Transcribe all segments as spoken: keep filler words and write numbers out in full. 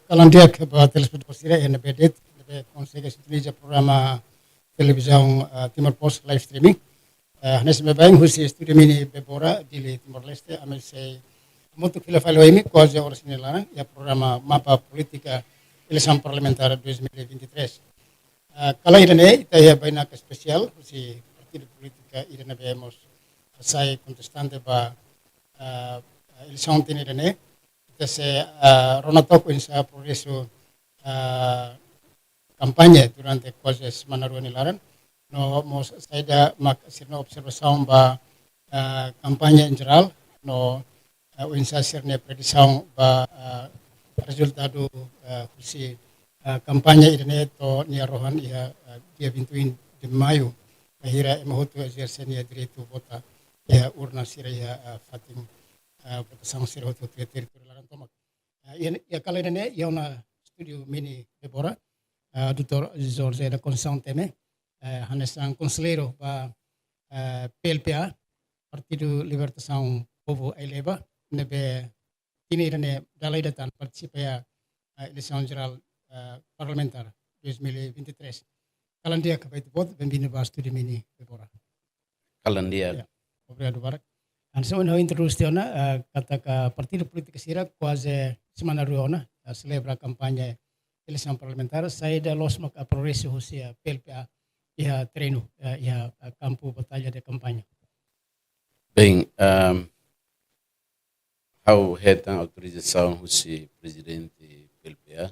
Kalan di'ak ba telespetadór sira iha ne'ebé de'it, ne'ebé konsege sintoniza programa televizaun, eh, Timor Post live streaming. Eh, hanesan ne'ebé baibain husi estúdiu Mini Bebora, Dili, Timor-Leste, ami sei hamutuk fila fali ho imi, kuaze oras nia laran, iha programa Mapa Polítika Eleisaun Parlamentár dois mil e vinte e três. Eh, kalan ida-ne'e, ita iha bainaka espesiál, husi partidu polítika ida ne'ebé mós sai kontestante ba, eh, eleisaun tinan ida-ne'e. Ita sei, eh, rona took oinsá progresu, eh, kampaña durante kuaze semana rua nia laran. No mós saida mak sira-nia observasaun ba, eh, kampaña en jerál, no, eh, oinsá sira-nia predisaun ba, eh, rezultadu, eh, husi, eh, kampaña ida-ne'e to'o nia rohan iha, eh, dia vinte e um de maio, bainhira ema hotu ezerse nia direitu vota iha urna sira iha, eh, fatin, eh, votasaun sira hotu-hotu iha territóriu laran tomak. Eh, iha, iha kalan ida-ne'e, iha ona estúdiu Mini Bebora, eh, doutór José da Conceição Temer, eh, hanesan konselleiru ba, eh, P L P A, Partidu Libertasaun Povu Aileba, ne'ebé tinan ida-ne'e dala ida tan partisipa iha, eh, eleisaun jerál, eh, parlamentár dois mil e vinte e três. Kalan di'ak ba ita-boot, bem-vindo ba estúdiu Mini Bebora. Kalan di'ak. Ya, obrigadu barak. Hanesan ohin ha'u introdús tiha ona, eh, katak partidu polítiku sira kuaze semana rua ona, eh, selebra kampaña eleisaun parlamentár, saida loos maka progresu husi, eh, P L P A iha terrenu, eh, iha, eh, kampu batalla de kampaña. Bem, ehm, ha'u hetan autorizasaun husi prezidente P L P A,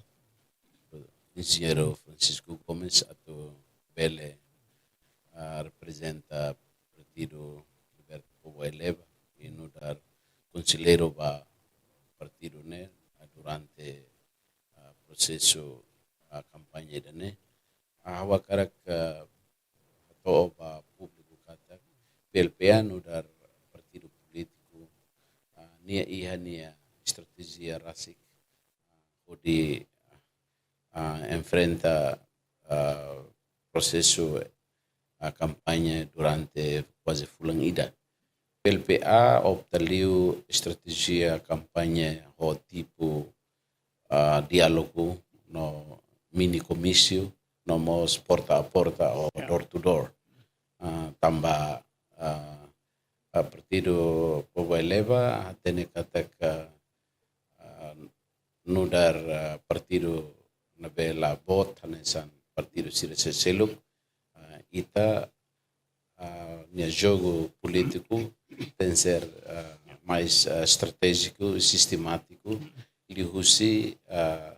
Enjeñeiru Francisco Gomes, atu bele, ah, reprezenta Partidu Liberta Povu Aileba, i nu'udar konselleiru ba partidu ne'e, ah, durante, ah, prosesu, ah, kampaña ida-ne'e. Ah, ha'u hakarak, ah, hato'o ba públiku katak P L P A nu'udar partidu polítiku, ah, nia iha nia estratéjia rasik, ah, hodi, ah, enfrenta, ah, prosesu, ah, kampaña durante kuaze fulan ida. P L P A opta liu estratéjia kampaña ho tipu, ah, diálogu no mini komísiu, no mós porta a porta ou, ya, door to door. Ah, tanba, ah, ah, Partidu Povu Aileba hatene katak, ah, nu'udar, ah, partidu ne'ebé la boot hanesan partidu sira seluk, ah, ita, ah, nia jogu polítiku tenke ser, ah, mais, ah, estratéjiku i sistemátiku, liuhusi, ah,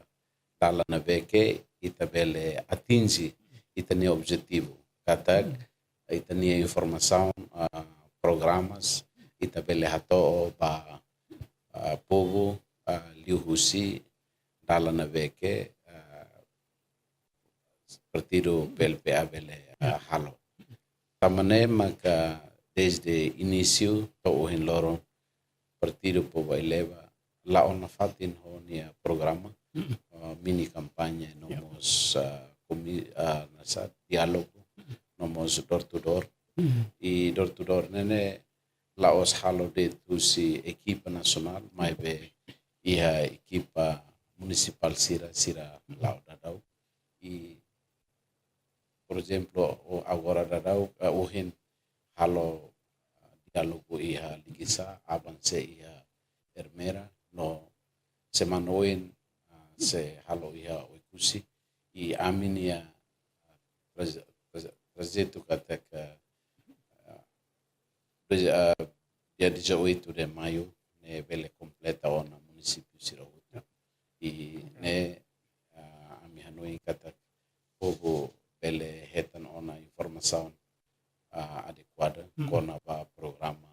dalan ne'ebé ke ita bele atinje ita-nia objetivu. Katak ita-nia informasaun, ah, programas, ita bele hato'o ba, ah, povu, ah, liuhusi dalan ne'ebé ke, ah, partidu P L P A bele, ah, halo. Tanba ne'e maka desde inísiu to'o ohin loron Partidu Povu Aileba la'o nafatin ho nia programa, ah, mini kampaña no mós, ah, komi-, ah, hanesan diálogu, no mós door to door. I door to door ne'e ne'e la'ós halo de'it husi ekipa nasionál, maibé iha ekipa munisipál sira, sira la'o daudaun. I, por ezemplu, o-, agora daudaun, eh, ohin halo, ah, diálogu iha Likisá, aban sei iha Ermera, no semana oin, ah, sei halo iha Oekusi. I ami-nia, ah, proje-, proje-, projetu katak, ah, proje-, ah, dia dezoito de maio ne'e bele kompleta ona munisípiu sira hotu. I ne'e, ah, ami hanoin katak povu bele hetan ona informasaun, ah, adekuada kona-ba programa,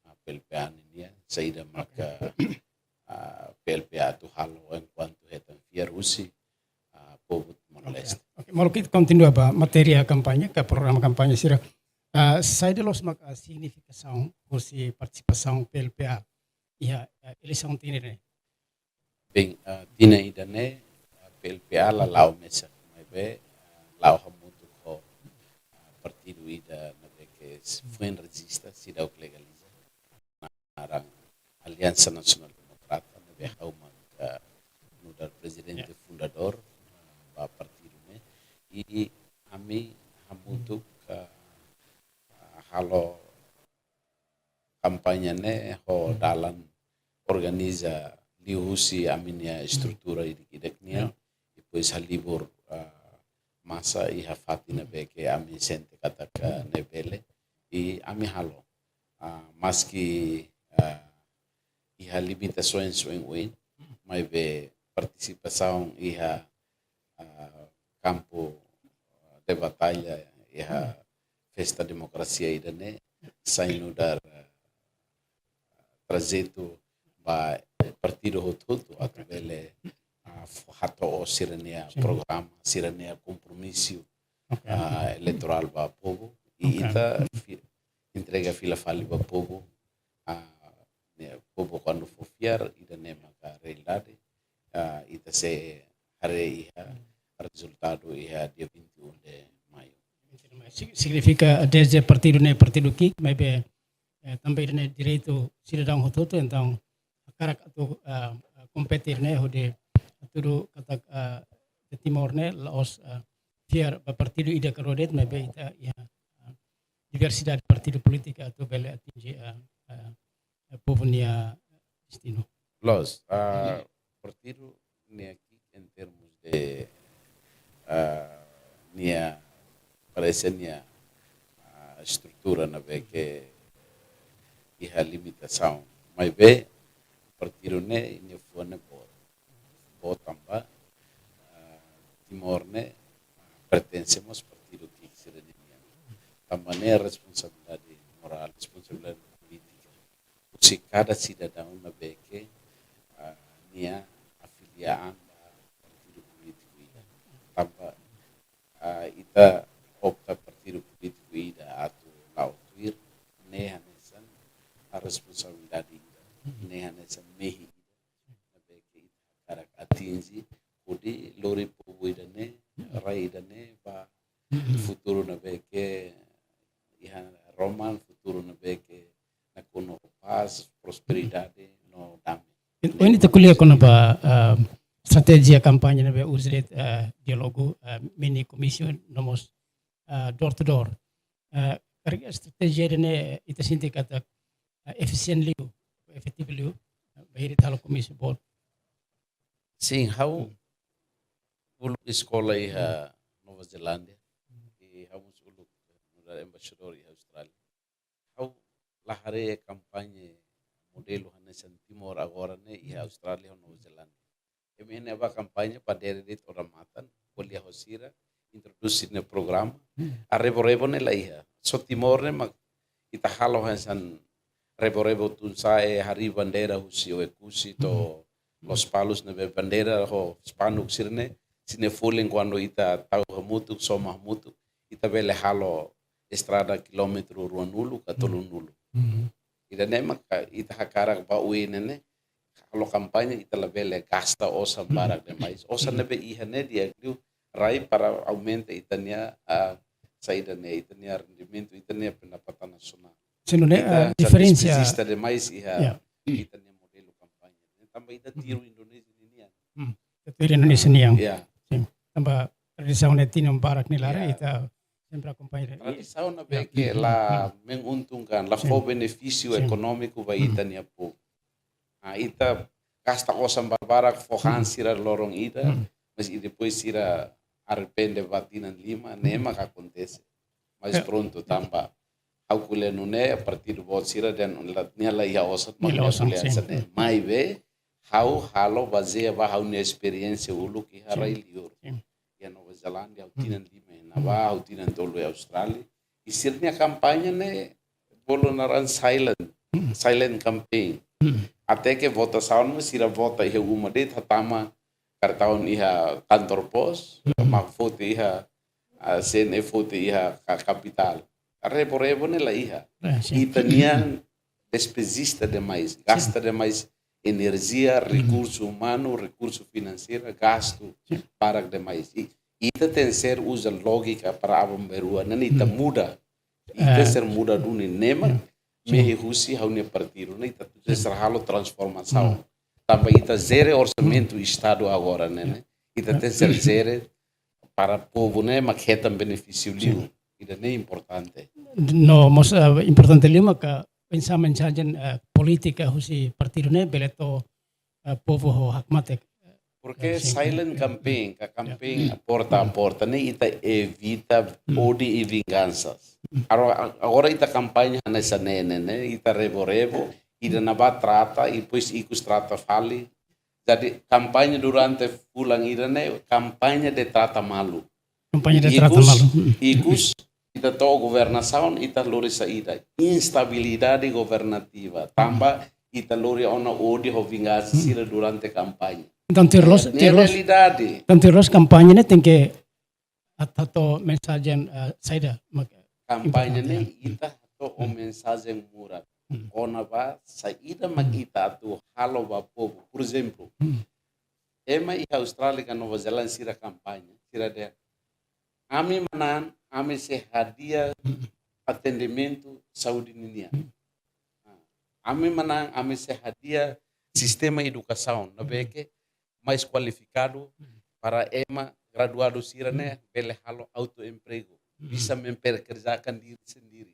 ah, P L P A nian, saida maka, ah, P L P A atu halo enkuantu hetan fiar husi, ah, povu Timor-Leste. Oke, oke. Maluk ita kontinua ba matéria kampaña, ka programa kampaña sira. Ah, saida loos maka signifikasaun husi partisipasaun P L P A iha, eh, eleisaun tinan ida-ne'e? Bem, ah, tinan ida-ne'e, ah, P L P A la la'o mesak, maibé, ah, la'o hamutuk ho, ah, partidu ida ne'ebé ke foin rejista, seidauk legaliza, naran Aliansa Nasionál Demokrata, ne'ebé ha'u mak, ah, nu'udar prezidente I ami hamutuk, ah, halo kampaña ne'e ho dalan organiza liuhusi ami-nia estrutura ida-idak nian. Depois halibur, ah, masa iha fatin ne'ebé ke ami sente katak ne'e bele. I ami halo. Ah, maski, ah, iha limitasaun oioin, maibé partisipasaun iha, ah, kampu, ah, de batalla, iha festa demokrasia ida-ne'e, sai nu'udar, ah, trajetu ba partidu hotu-hotu atu bele, ah, fo-, hato'o sira-nia programa, sira-nia kompromisu, ah, eleitorál ba povu. I ita fi-, entrega fila fali ba povu, ah, ne'e, povu kuandu fó fiar, ida-ne'e maka realidade, ah, ita sei haree iha rezultadu iha dia vinte e um de maio. Sig-, signifika dezde partidu ne'e partidu ki'ik, maibé, eh, tanba ida-ne'e direitu sidadaun hotu-hotu, entaun hakarak atu, ah, kompete ne'e hodi atu katak, ah, Timor ne'e la'ós, ah, fiar ba partidu ida ka rua de'it, maibé ita iha, ah, diversidade partidu polítika atu bele atinje, ah, ah, povu nia destinu. Loos, ah, partidu nia ki'ik em termos de, ah, nia, parese nia, ah, estrutura ne'ebé ke iha limitasaun. Maibé partidu ne'e nia fuan ne'e boot. Boot tanba, ah, Timor ne'e, ah, pertense mós partidu ki'ik sira-nian. Tanba ne'e responsabilidade morál, responsabilidade polítika husi kada sidadaun ne'ebé ke, ah, nia afilia an ba partidu polítiku ida. Tanba, ah, ita opta partidu polítiku ida atu la'o tuir, ne'e hanesan, ah, responsabilidade ida, ne'e hanesan mehi ida ne'ebé ke ita hakarak atinje, hodi lori povu ida-ne'e, rai ida-ne'e ba futuru ne'ebé ke iha roman, futuru ne'ebé ke nakonu ho pás, prosperidade no dame. Ohin ita ko'alia kona-ba, ah, estratéjia kampaña ne'ebé uza de'it, ah, diálogu, ah, mini commission, no mós, ah, door to door. Ah, karik estratéjia ida-ne'e ita sente katak, ah, efisiente liu, efetivu liu, ah, bainhira ita halo komísiu boot. Sin, ha'u uluk eskola iha Nova Zelándia, i ha'u mós uluk nu'udar embaixadór iha Austrália. Ha'u la haree kampaña modelu hanesan Timor agora ne'e iha Austrália ho Nova Zelándia. Imi ne'e ba kampaña, pandeira de'it odamatan, ko'alia ho sira, introdús sira-nia programa. Arrebo-rebo ne'e la iha. Só Timor ne'e mak ita halo hanesan rebo-rebo tun sa'e, harii bandeira husi Oekusi to'o Lospalos ne'ebé bandeira ho spanduk sira-ne'e, sira-nia folin kuandu ita tau hamutuk, soma hamutuk, ita bele halo estrada kilómetru ruanulu ka tolunulu. Ida-ne'e maka ita hakarak ba oin ne'e, halo kampaña ita labele gasta osan barak demais. Osan ne'ebé iha ne'e di'ak liu rai para aumenta ita-nia, ah, saida ne'e, ita-nia rendimentu, ita-nia pendapatan nasionál. Sino ne'e, ita, ah, hanesan diferensa despezista demais iha ita-nia modelu kampaña. Tanba ita tiru Indonézia ninian. Ita tiru Indonézia nian. Sin. Tanba tradisaun ne'e tinan barak nia laran, ita sempre akompaña. Tradisaun ne'ebé ke la menguntungkan, la fó benefísiu ekonómiku ba ita-nia povu. Ah, ita gasta osan barak fó han sira loron ida, mas i depois sira arrepende ba tinan lima, ne'e maka akontese. Mas prontu, tanba ha'u ko'alia nune'e, partidu boot sira dehan la, nia la iha osan, nia la iha osan, ko'alia hanesan ne'e. Maibé ha'u halo bazeia ba ha'u-nia esperiénsia uluk iha rai liur. Iha Nova Zelándia, ha'u tinan lima iha ne'ebá, ha'u tinan tolu iha Austrália. I sira-nia kampaña ne'e bolu naran silent, silent campaign. Até ke votasaun mós sira vota iha uma de'it, hatama kartaun iha kantor pos, mak foti iha, ah, C N E foti iha ka-, kapitál. Rebo-rebo ne'e la iha. Ita-nian despezista demais, gasta demais enerjia, rekursu umanu, rekursu finanseiru, gastu barak demais. I ita tenke ser uza lójika para aban-bainrua, ne'e ita muda. Ita ser muda duni, ne'e mak mehi husi ha'u-nia partidu, ne'e ita tenke ser halo transformasaun. Tanba ita jere orsamentu Estadu agora, ne'e, ne'e. Ita tenke ser jere para povu ne'e mak hetan benefísiu liu. Ida-ne'e importante. No mós, eh, importante liu maka mensa-, mensajen, eh, polítika husi partidu ne'e bele to'o, eh, povu ho hakmatek. Porque silent campaign, ka campaign porta a porta ne'e ita evita ódiu i vingansa. Agora, agora ita kampaña hanesan ne'e, ne'e, ita rebo-rebo, ida-ne'ebá trata, i depois ikus trata fali. Jadi kampaña durante fulan ida-ne'e kampaña de trata malu. Kampaña de trata malu. Ikus, ita to'o governasaun, ita lori saida? Instabilidade governativa. Tanba ita lori ona ódiu ho vingansa sira durante kampaña. Entaun, tuir loos, tuir loos, realidade. Entaun, tuir loos, kampaña ne'e tenke atu hato'o mensajen, eh, saida mak kampaña ne'e importante, ya. Ita hato'o mensajen murak kona-ba saida mak ita atu halo ba povu. Por ezemplu, ema iha Austrália ka Nova Zelándia sira kampaña, sira dehan, ami manán, ami sei hadi'a atendimentu saúde ninian. Ami manán, ami sei hadi'a sistema edukasaun ne'ebé ke mais kualifikadu para ema graduadu sira-ne'e bele halo autoempregu, bisa mempekerjakan diri sendiri.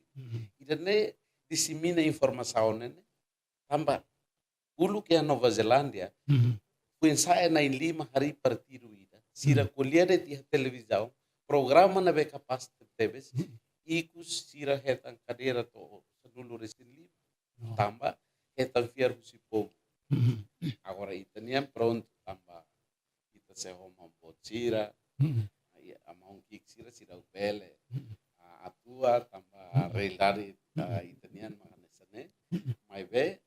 Ida-ne'e disemina informasaun ne'e, tanba uluk iha Nova Zelándia, foin-sa'e na'in-lima harii partidu ida, sira ko'alia de'it iha televizaun, programa ne'ebé kapás tebes, ikus sira hetan kadeira to'o sanulu-resin-lima. Tanba hetan fiar husi povu. Agora ita-nian prontu tanba ita sei ho maun boot sira, i maun ki'ik sira seidauk bele, ah, atua tanba realidade, ah, ita-nian mak hanesan ne'e. Maibé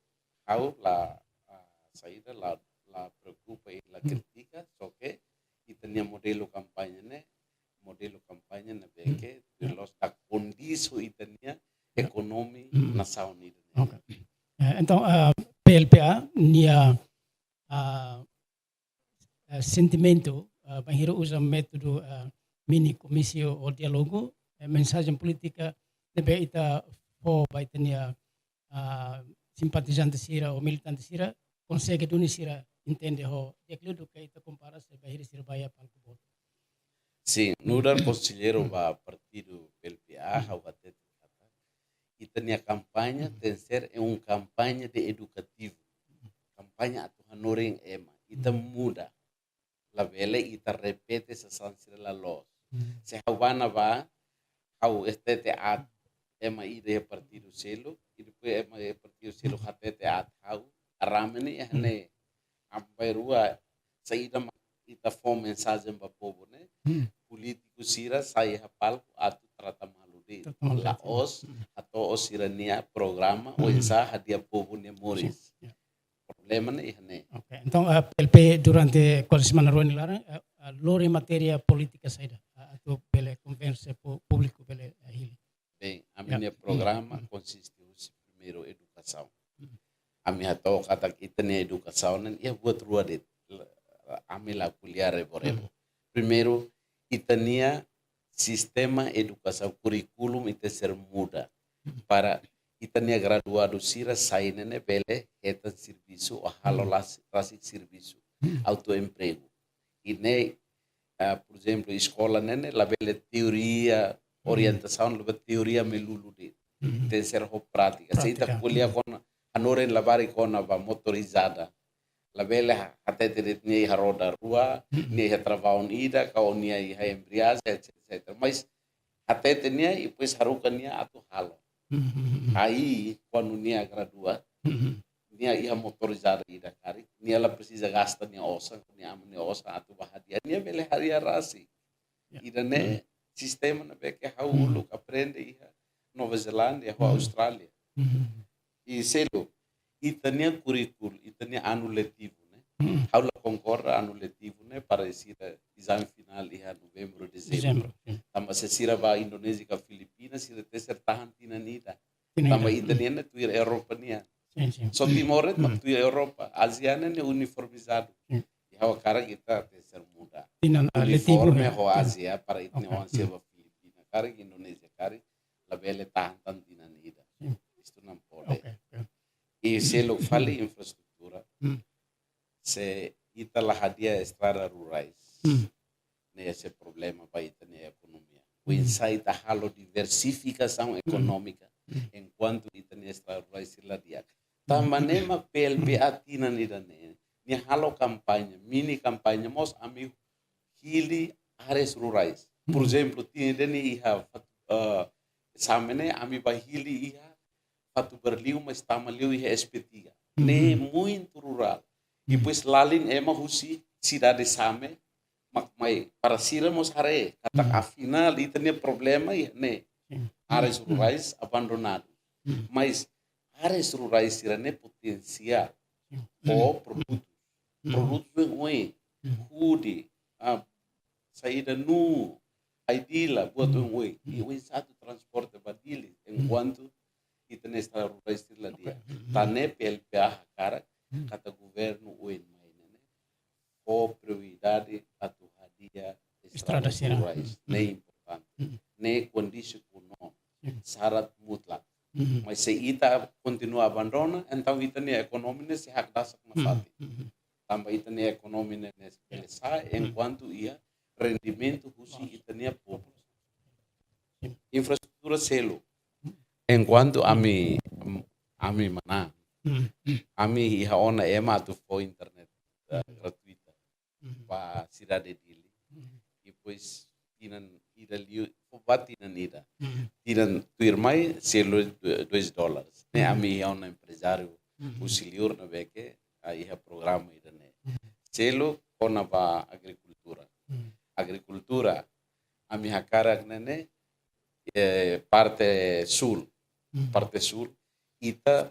ha'u la, ah, saida, la, la preokupa i la kritika, só ke ita-nia modelu kampaña ne'e, modelu kampaña ne'ebé ke tuir loos la kondiz ho ita-nia ekonomia nasaun ida-ne'e. Oke. Eh, entaun, ah, P L P A nia, ah, eh, sentimentu, eh, bainhira uza métodu, eh, mini komísiu ou diálogu, eh, mensajen polítika ne'ebé ita fó ba ita-nia, ah, simpatizante sira ou militante sira, konsege duni sira entende ho di'ak liu duké ita kompara se bainhira sira bá iha palku boot. Sin, nu'udar konselleiru ba partidu P L P A, ha'u hatete katak ita-nia kampaña tenke ser é um kampaña de edukativu. Kampaña atu hanorin ema, ita muda. Labele ita repete sasán sira la loos. Se ha'u bá ne'ebá, ha'u hatete aat ema ida iha partidu seluk, i depois ema iha partidu seluk hatete aat ha'u, arame ne'e iha ne'e. Aban-bainrua saida mak ita fó mensajen ba povu ne'e. Polítiku sira sai iha palku atu trata malu de'it. Trata malu de'it. La'ós hato'o sira-nia programa oinsá hadi'a povu nia moris. Problema ne'e iha ne'e. Oke, entaun, eh, P L P durante kuaze semana rua nia laran, eh, eh, lori matéria polítika saida, eh, atu bele konvense pu-, públiku bele, eh, hili. Bem, ami-nia programa konsiste husi primeiru edukasaun. Ami hato'o katak ita-nia edukasaun ne'e iha buat rua de'it, ami la ko'alia rebo-rebo. Primeiru, ita-nia sistema edukasaun, kurríkulu ita tenke muda para ita-nia graduadu sira sai ne'e bele hetan servisu ou halo las-, rasik servisu, autoempregu. I ne'e, ah, por ezemplu, eskola ne'e labele teoria, orientasaun labele teoria melulu de'it. Tenke ser ho prátika. Se ita ko'alia kona, hanorin labarik kona-ba motorizada, labele ha-, hatete de'it nia iha roda rua, nia iha travaun ida, ka nia iha embreajen, et cetera. Mas hatete nia, i depois haruka nia atu halo. Aí, kuandu nia gradua, nia iha motorizada ida karik, nia la presiza gasta nia osan, nia aman nia osan atu bá hadi'a, nia bele hadi'a rasik. Ida-ne'e sistema ne'ebé ke ha'u uluk aprende iha Nova Zelándia, ho Austrália. I seluk, ita-nia kurríkulu, ita-nia anu letivu ne'e. Ha'u la konkorda anu letivu ne'e para sira ezame finál iha Novembru, Dezembru. Tanba se sira bá Indonézia ka Filipina, sira tenke tahan tinan ida. Tanba ita-nian ne'e tuir Europa nian. Só Timor ne'e mak tuir Europa. Ázia ne'e uniformizadu. I ha'u hakarak ita tenke muda. Tinan, ah, letivu, uniforme ho Ázia para ita-nia oan sira bá Filipina karik, Indonézia karik, labele tahan tan tinan ida. Isto não pode. I seluk fali infraestrutura. Se ita la hadi'a estrada rurais, ne'e sei problema ba ita-nia ekonomia. Oinsá ita halo diversifikasaun ekonómika, enkuantu ita-nia estrada rurais sira la di'ak. Tanba ne'e mak P L P A tinan ida-ne'e, nia halo kampaña, mini kampaña mós ami hili áreas rurais. Por ezemplu, tinan ida-ne'e iha Fatu, eh, Same ne'e ami bá hili iha Fatuberliu, mais tama liu iha S P tiga. Ne'e muitu rurál. Depois lalin ema husi sidade Same mak mai, para sira mós haree katak afinál ita-nia problema iha ne'e, áreas rurais abandonadu. Mais áreas rurais sira-ne'e potensiál ho produtu. Produtu oioin, hudi, ah, saida, nuu, ai-dila, buat oioin. I oinsá atu transporta ba Dili, enkuantu ita-nia estrada rurais sira la di'ak. Tan ne'e P L P A hakarak katak governu oin mai ne'e fó prioridade atu hadi'a estrada rurais. Ne'e importante. Ne'e kondisaun ku no sarat mutlak. Mais se ita kontinua abandona, entaun ita-nia ekonomia ne'e sei hakdasak nafatin. Tanba ita-nia ekonomia ne'e, ne'e bele sa'e, enkuantu iha rendimentu husi ita-nia povu. Infraestrutura seluk. Enkuantu ami, ami manán, ami iha ona ema atu fó internet, eh, gratuita ba sidade Dili. Depois tinan ida liu, ba tinan ida. Tinan tuirmai selu dois dólares. Ne'e ami iha ona emprezáriu husi liur ne'ebé ke, ah, iha programa ida-ne'e. Selu kona-ba agrikultura. Agrikultura, ami hakarak ne'e ne'e, eh, parte sul. Parte sul, ita,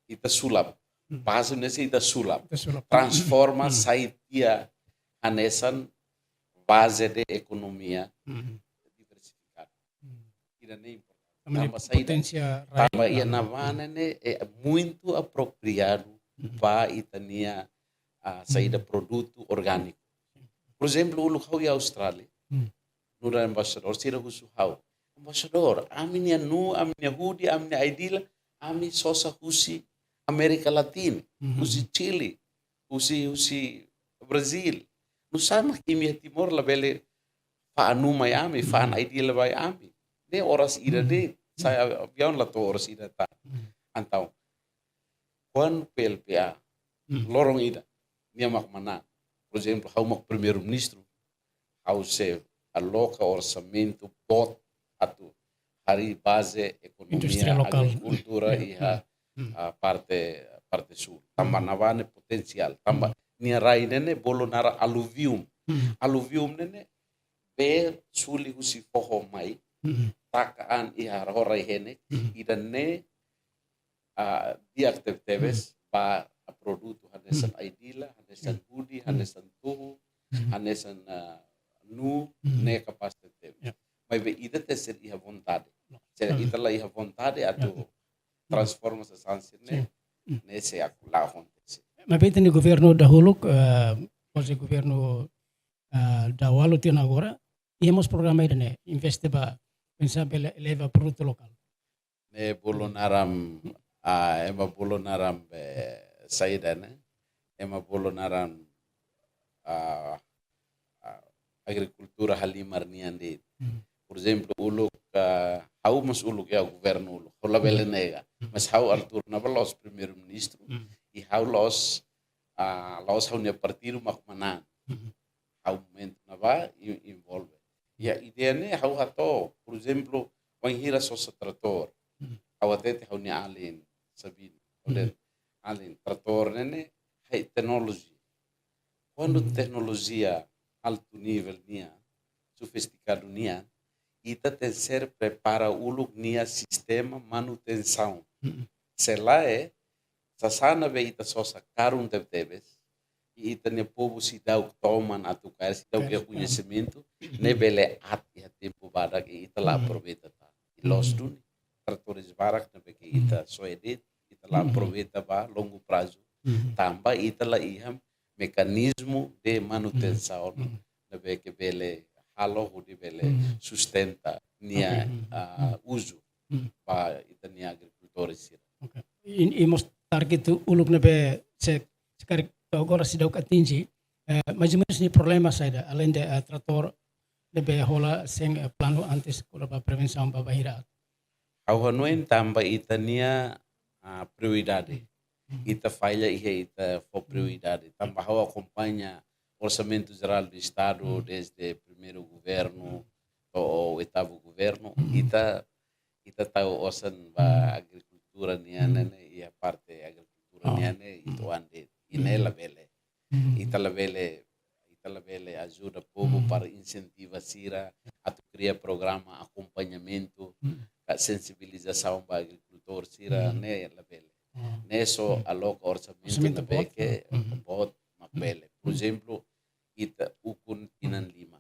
ita sulap. Baze ne'e sei ita sulap. Ita sulap. Transforma sai tiha hanesan baze de ekonomia diversifikadu. Ida-ne'e importante. Tanba saida? Tanba iha ne'ebá ne'e, eh, muitu apropriadu ba ita-nia, ah, saida, produtu orgániku. Por ezemplu, uluk ha'u iha Austrália, nu'udar embaixadór, sira husu ha'u: "Embaixadór, ami-nia nuu, ami-nia hudi, ami-nia ai-dila, ami sosa husi Amérika Latina, husi Chile, husi, husi Brazil. Nusá mak imi iha Timor labele fa'an nuu mai ami, fa'an ai-dila mai ami?" Ne'e oras ida de'it, sai aviaun la to'o oras ida tan. Entaun, kuandu P L P A loron ida, nia mak manán. Por ezemplu, ha'u mak Primeiru-Ministru, ha'u sei aloka orsamentu boot atu harii baze ekonomia, indústria lokál, agrikultura iha, ah, parte, parte sul. Tanba ne'ebá ne'e potensiál. Tanba nia rai ne'e ne'e bolu naran alluvium. Alluvium ne'e ne'e bee suli husi foho mai, taka an iha ho rai-henek, ida-ne'e, ah, di'ak tebetebes ba, ah, produtu hanesan ai-dila, hanesan hudi, hanesan tuhu, hanesan, ah, nuu, ne'e kapás tebetebes. Ya. Maibé ita tenke ser iha vontade. Se ita la iha vontade atu transforma sasán sira-ne'e, ne'e sei aku la akontese. Maibé ita-nia governu dahuluk, eh, depois de governu, eh, Dau-Ualu to'o agora, iha mós programa ida-ne'e, investe ba, pensa bele eleva produtu lokál. Ne'e bolu naran, ah, ema bolu naran be saida ne'e? Ema bolu naran, ah, ah, agrikultura halimar nian de'it. Por ezemplu, uluk, ah, ha'u mós uluk iha governu uluk, ha'u labele nega. Mas ha'u altura ne'ebá la'ós Primeiru-Ministru, i ha'u la'ós, ah, la'ós ha'u-nia partidu mak manán. Ha'u momentu ne'ebá i-, envolve. Iha ideia ne'e ha'u hato'o, por ezemplu, wainhira sosa tratór. Ha'u hatete ha'u-nia alin Sabino, ha'u dehan: "Alin, tratór ne'e ne'e hai teknolojia. Kuandu teknolojia altu nivel nian, sofistikadu nian, ita tenke ser prepara uluk nia sistema manutensaun. Se lae, sasán ne'ebé ita sosa karun tebetebes, i ita-nia povu seidauk toman atu kaer, seidauk iha koñesimentu, ne'e bele aat iha tempu badak i ita la aproveita tan. I loos duni, tratores barak ne'ebé ke ita soe de'it, ita la aproveita ba longu prazu. Tanba ita la iha mekanizmu de manutensaun ne'ebé ke bele halo hodi bele sustenta nia, ah, uzu ba ita-nia agrikultór sira." Oke. I, i mós target uluk ne'ebé se, se karik to'o agora seidauk atinje, Eh, mais ou menus nia problema saida, além de, eh, tratór ne'ebé hola sein, eh, planu antes, kona-ba prevensaun ba bainhira. Ha'u hanoin tanba ita-nia, ah, prioridade. Ita falla iha ita fó prioridade. Tanba ha'u akompaña Orsamentu Jerál do Estadu desde primeiru governu to'o oitavu governu. Ita, ita tau osan ba agrikultura nian ne'e, iha parte agrikultura nian ne'e, ita ande. I ne'e labele. Ita labele, ita labele ajuda povu para insentiva sira atu kria programa akompañamentu, ka sensibilizasaun ba agrikultór sira, ne'e labele. Ne'e só aloka orsamentu ne'ebé boot, ke boot mak bele. Por ezemplu, ita ukun tinan lima.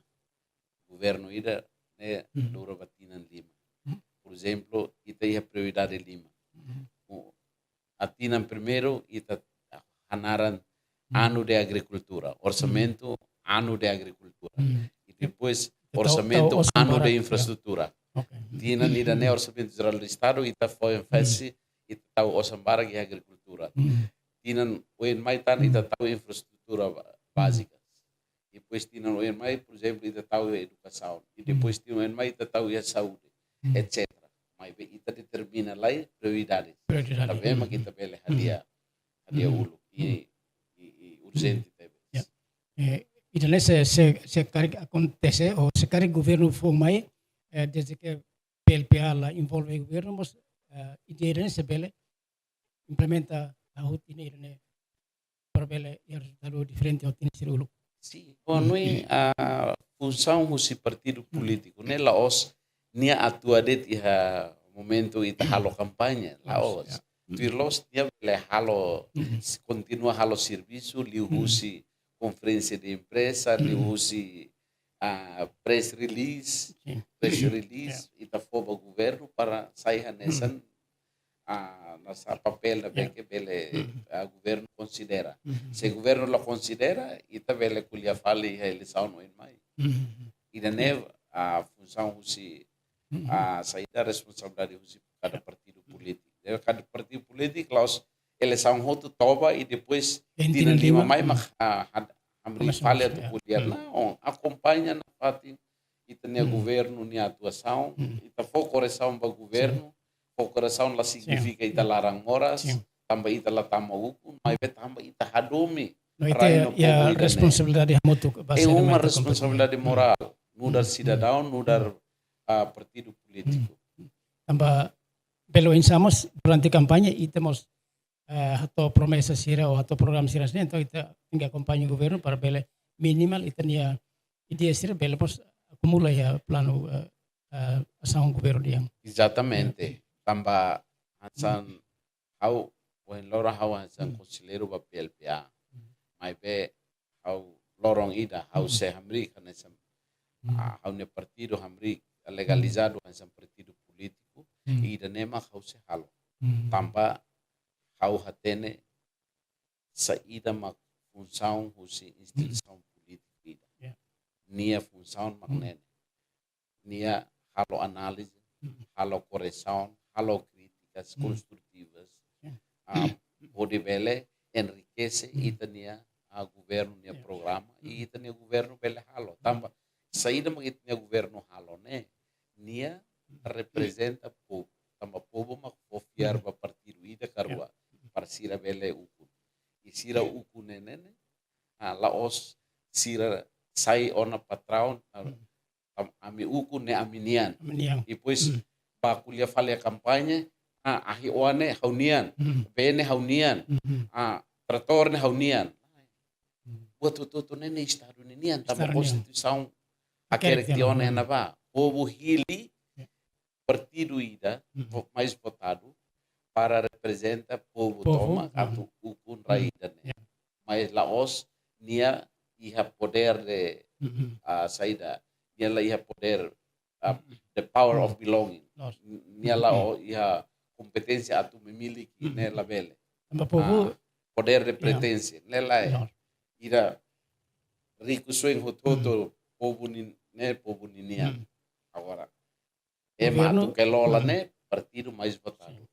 Governu ida ne'e dura ba tinan lima. Por ezemplu, ita iha prioridade lima. Tinan primeiru ita hanaran anu de agrikultura, orsamentu anu de agrikultura. I depois orsamentu anu de infraestrutura. Tinan ida-ne'e Orsamentu Jerál do Estadu ita fó énfaze, ita tau osan barak iha agrikultura. Tinan oin mai tan ita tau infraestrutura ba-, bázika. Depois tinan oin mai, por ezemplu, ita tau edukasaun. I depois tinan oin mai ita tau iha saúde, etcétera. Maibé ita determina lai prioridade. Prioridade. Tanba ema ke ita bele hadi'a, hadi'a uluk. I, i, i urjente tebes. Ya. Eh, ida-ne'e se, se, se karik akontese, ou se karik governu foun mai, eh, desde ke P L P A la envolve governu, mas, eh, ida-ne'e se bele implementa hahú tinan ida-ne'e para bele iha rezultadu diferente ho tinan sira uluk. Sin, ha'u hanoin, ah, funsaun husi partidu polítiku ne'e la'ós nia atua de'it iha momentu ita halo kampaña, la'ós. Tuir loos nia bele halo, kontinua halo servisu liuhusi konferénsia de imprensa, liuhusi, ah, press release, press release, ita fó ba governu para sai hanesan, ah, nasa papél ne'ebé ke bele, ah, governu konsidera. Se governu la konsidera, ita bele ko'alia fali iha eleisaun oin mai. Ida-ne'e, ah, funsaun husi, ah, saida responsabilidade husi kada partidu polítiku. Jadi kada partidu polítiku la'ós eleisaun hotu toba i depois tinan lima mai mak, ah, hamriik fali atu ko'alia. La'ós, akompaña nafatin ita-nia governu nia atuasaun, ita fó koresaun ba governu, fó koresaun la signifika ita laran moras, tanba ita la tama ukun, maibé tanba ita hadomi rai no povu ida-ne'e. Responsabilidade hamutuk ba sira ne'ebé ita komprende. Responsabilidade morál, nu'udar sidadaun, nu'udar, ah, partidu polítiku. Tanba bele oinsá mós durante kampaña ita mós, eh, hato'o promesa sira ou hato'o programa sira-ne'e, entaun ita tenke akompaña governu para bele minimal ita-nia ideia sira bele mós akumula iha planu, eh, eh, asaun governu nian. Exatamente. Tanba hanesan ha'u, ohin loron ha'u hanesan konselleiru ba P L P A. Maibé ha'u loron ida, ha'u sei hamriik hanesan, ah, ha'u-nia partidu hamriik, legalizadu hanesan partidu polítiku, ida-ne'e mak ha'u sei halo. Tanba ha'u hatene saida mak funsaun husi instituisaun polítiku ida. Nia funsaun mak ne'e. Nia halo análize, halo koresaun, halo krítikas konstrutivas, ah, hodi bele enrikese ita-nia, ah, governu nia programa, i ita-nia governu bele halo. Tanba saida mak ita-nia governu halo ne'e, nia reprezenta povu. Tanba povu mak fó fiar ba partidu ida ka rua para sira bele ukun. I sira ukun ne'e ne'e, ah, la'ós sira sai ona patraun, ah, ami ukun ne'e ami-nian. Ami-nian. Depois bá ko'alia fali iha kampaña, ah, ahi-oan ne'e ha'u-nian, bee ne'e ha'u-nian, ah, tratór ne'e ha'u-nian. Buat hotu-hotu ne'e Estadu ninian, tanba Konstituisaun hakerek tiha ona ne'ebá. Povu hili partidu ida mais votadu para reprezenta povu tomak atu ukun rai ida-ne'e. Mas la'ós nia iha podér de, ah, saida, nia la iha podér, ah, the power of belonging. Nia la'o iha kompeténsia atu memiliki, ne'e labele. Tanba povu, ah, podér de pertense, ne'e lae. Ida riku-sueng hotu-hotu povu nin-, ne'e povu ninian. Agora, ema atu kelola ne'e partidu mais votadu.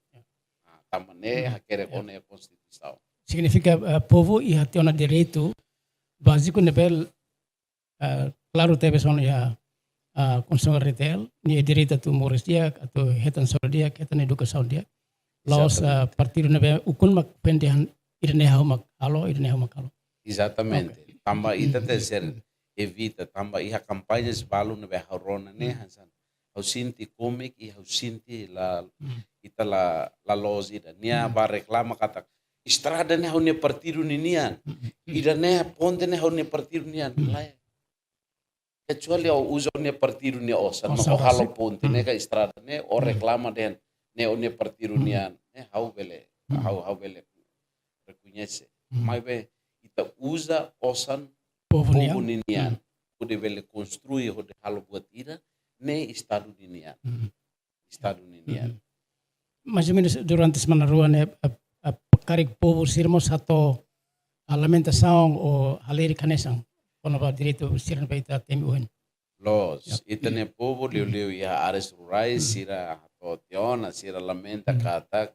Ah, tanba ne'e hakerek ona iha Konstituisaun. Signifika, eh, povu iha tiha ona direitu báziku ne'ebé, ah, klaru tebes ona iha, ah, konsumidór retail, nia direitu atu moris di'ak, atu hetan saúde di'ak, hetan edukasaun di'ak. La'ós, ah, partidu ne'ebé ukun mak feen dehan ida-ne'e ha'u mak halo, ida-ne'e ha'u mak halo. Ezatamente. Tanba ita tenke evita, tanba iha kampaña balu ne'ebé ha'u rona ne'e hanesan, ha'u sente kómiku, i ha'u sente la, ita la, la loos ida. Nia bá reklama katak estrada ne'e ha'u-nia partidu ninian. Ida-ne'e ponte ne'e ha'u-nia partidu nian. Lae. Kecuali ó uza ó-nia partidu nia osan, no ó halo ponte ne'e ka estrada ne'e, ó reklama dehan ne'e ó-nia partidu nian. Ne'e ha'u bele, ha'u, ha'u bele rekoñese. Maibé ita uza osan povu nian, hodi bele konstrui, hodi halo buat ida, ne'e Estadu ninian. Estadu ninian. Mais ou menus durante semana rua ne'e, eh, eh, karik povu sira mós hato'o, ah, lamentasaun ou halerik hanesan kona-ba direitu sira ne'ebé ita temi ohin. Loos, ita-nia povu liuliu iha áreas rurais, sira hato'o tiha ona, sira lamenta katak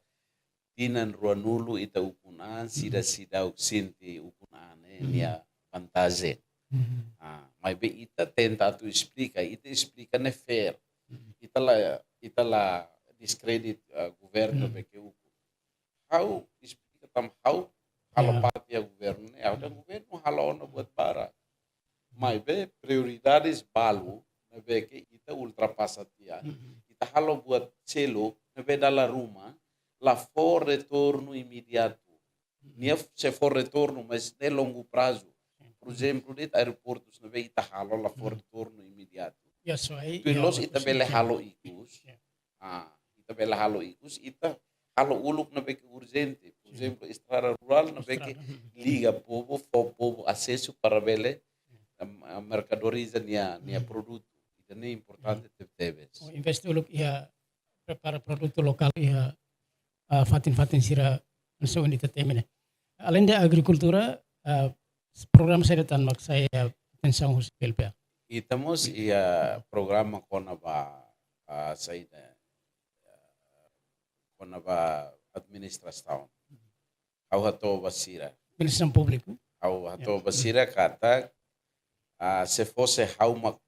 tinan ruanulu ita ukun an, sira seidauk sente ukun an ne'e nia vantajen. Ah, maibé ita tenta atu esplika, ita esplika ne'e fair. Ita la, ita la deskredita, ah, governu ne'ebé ukun. Ha'u esplika tanba ha'u halo parte iha governu ne'e, ha'u dehan governu halo ona buat barak. Maibé prioridades balu ne'ebé ke ita ultrapasa tiha. Ita halo buat seluk ne'ebé dala ruma la fó retornu imediatu. Nia sei fó retornu, mais ne'e longu prazu. Por ezemplu, de'it aeroportus ne'ebé ita halo la fó retornu imediatu. Ya, so aí, depois ita bele halo ikus. Ah, ita bele halo ikus, ita halo uluk ne'ebé ke urjente. Por ezemplu, estrada rurál ne'ebé ke liga povu, fó povu asesu para bele, em, em, merkadoriza nia, nia produtu. Ida-ne'e importante tebetebes. Oh, investe uluk iha, prepara produtu lokál iha, ah, fatin-fatin sira hanesan ita temi ne'e. Aleinde agrikultura, ah, programa saida tan mak sai atensaun husi P L P A? Ita mós iha programa kona-ba, ah, saida, ah, kona-ba administrasaun. Ha'u hato'o ba sira. Administrasaun públiku. Ha'u hato'o ba sira katak, ah, se fosse ha'u mak,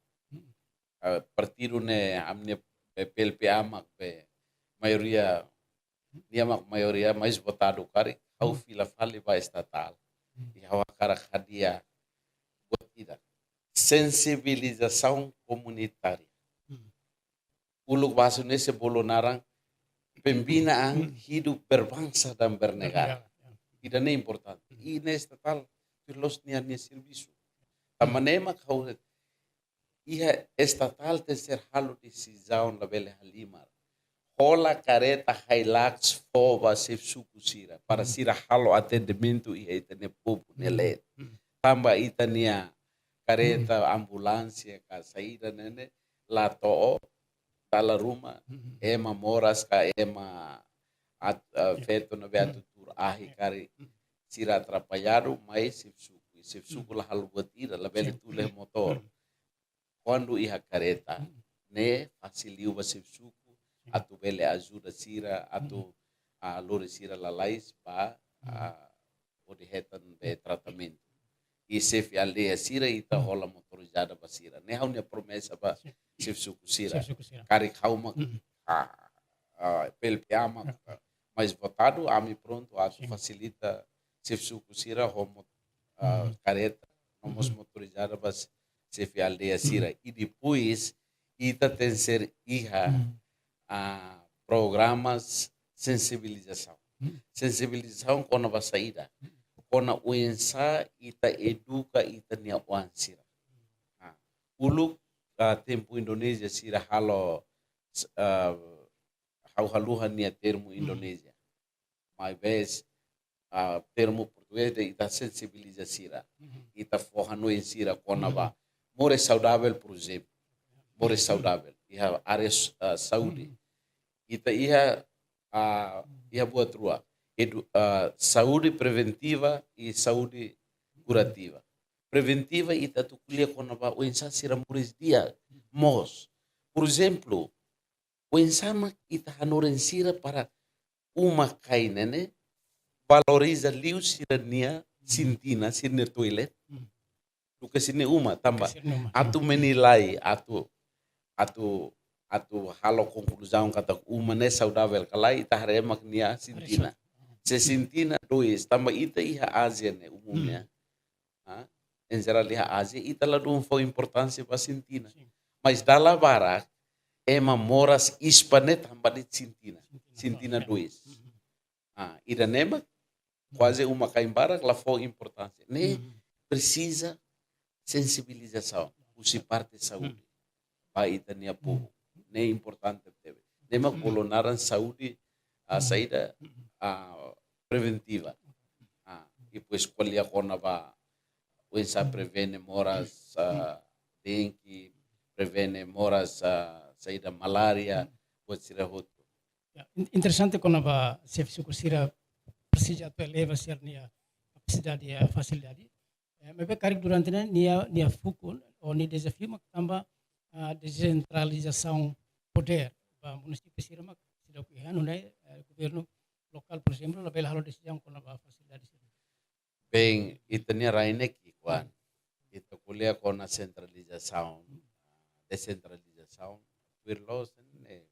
ah, partidu ne'e ami-nia, eh, P L P A mak be maioria, nia mak maioria mais votadu karik, ha'u fila fali ba estatál. I ha'u hakarak hadi'a buat ida. Sensibilizasaun komunitária. Uluk basu ne'e sei bolu naran pembinaan hidup berbangsa dan bernegara. Bernegara, ya. Ida-ne'e importante. I ne'e estatál, tuir loos nia, nia servisu. Tanba ne'e mak ha'u iha estatál tenke halo desizaun labele halimar. Hola kareta Hilux fó ba xefe suku sira, para sira halo atendimentu iha ita-nia povu nia leet. Tanba ita-nia kareta ambulánsia ka saida ne'e ne'e la to'o dala ruma, ema moras ka ema at-, eh, feto ne'ebé atu tuur ahi karik sira atrapalladu, mai xefe suku. Xefe suku la halo buat ida, labele tule motór. Kuandu iha kareta, ne'e fásil liu ba xefe suku atu bele ajuda sira, atu, ah, lori sira lalais ba, ah, hodi hetan be tratamentu. I xefe aldeia sira ita hola motorizada ba sira. Ne'e ha'u-nia promesa ba xefe suku sira. Xefe suku sira. Karik ha'u mak, ah, ah, P L P A mak, ah, mais votadu, ami prontu atu fasilita xefe suku sira ho mot-, ah, kareta, no mós motorizada ba xefe aldeia sira. I depois, ita tenke iha, ah, programas sensibilizasaun. Sensibilizasaun kona-ba saida? Kona oinsá ita eduka ita-nia oan sira. Ah, uluk, ah, tempu Indonézia sira halo, ah, ha'u haluha nia termu Indonézia. Maibé, ah, termu portugés dehan ita sensibiliza sira. Ita fó hanoin sira kona-ba moris saudavel, por ezemplu. Moris saudavel. Iha área, ah, saúde. Ita iha, ah, iha buat rua. Edu-, ah, saúde preventiva i saúde kurativa. Preventiva ita atu ko'alia kona-ba oinsá sira moris di'ak mós. Por ezemplu, oinsá mak ita hanorin sira para uma-kain ne'e ne'e valoriza liu sira-nia sintina, sira-nia toilet. Duké sira-nia uma, tanba atu menilai, atu, atu, atu halo konkluzaun katak uma ne'e saudavel ka lae, ita haree mak nia sintina. Se sintina dois, tanba ita iha Ázia ne'e umumnya, ah, em geral iha Ázia, ita ladún fó importánsia ba sintina. Mas dala barak ema moras ispa ne'e tanba de'it sintina. Sintina dois. Ah, ida-ne'e mak kuaze uma-kain barak la fó importánsia. Ne'e presiza sensibilizasaun husi parte saúde ba ita-nia povu. Ne'e importante tebes. Ne'e mak bolu naran saúde, ah, saida, ah, preventiva. Ah, i depois ko'alia kona-ba oinsá prevene moras, ah, dengue, prevene moras, ah, saida, malária, buat sira hotu. Ya, in-, interesante kona-ba xefe suku sira presiza atu eleva sira-nia kapasidade, eh, fasilidade. Eh, maibé karik durante ne'e nia, nia fukun, ou nia dezafiu mak tanba, ah, desentralizasaun podér ba munisípiu sira mak seidauk iha, nune'e, eh, governu lokál, por ezemplu, labele halo desizaun kona-ba fasilidade sira. Bem, ita-nia rai ne'e ki'ikoan. Ita ko'alia kona sentralizasaun, desentralizasaun, tuir loos ne'e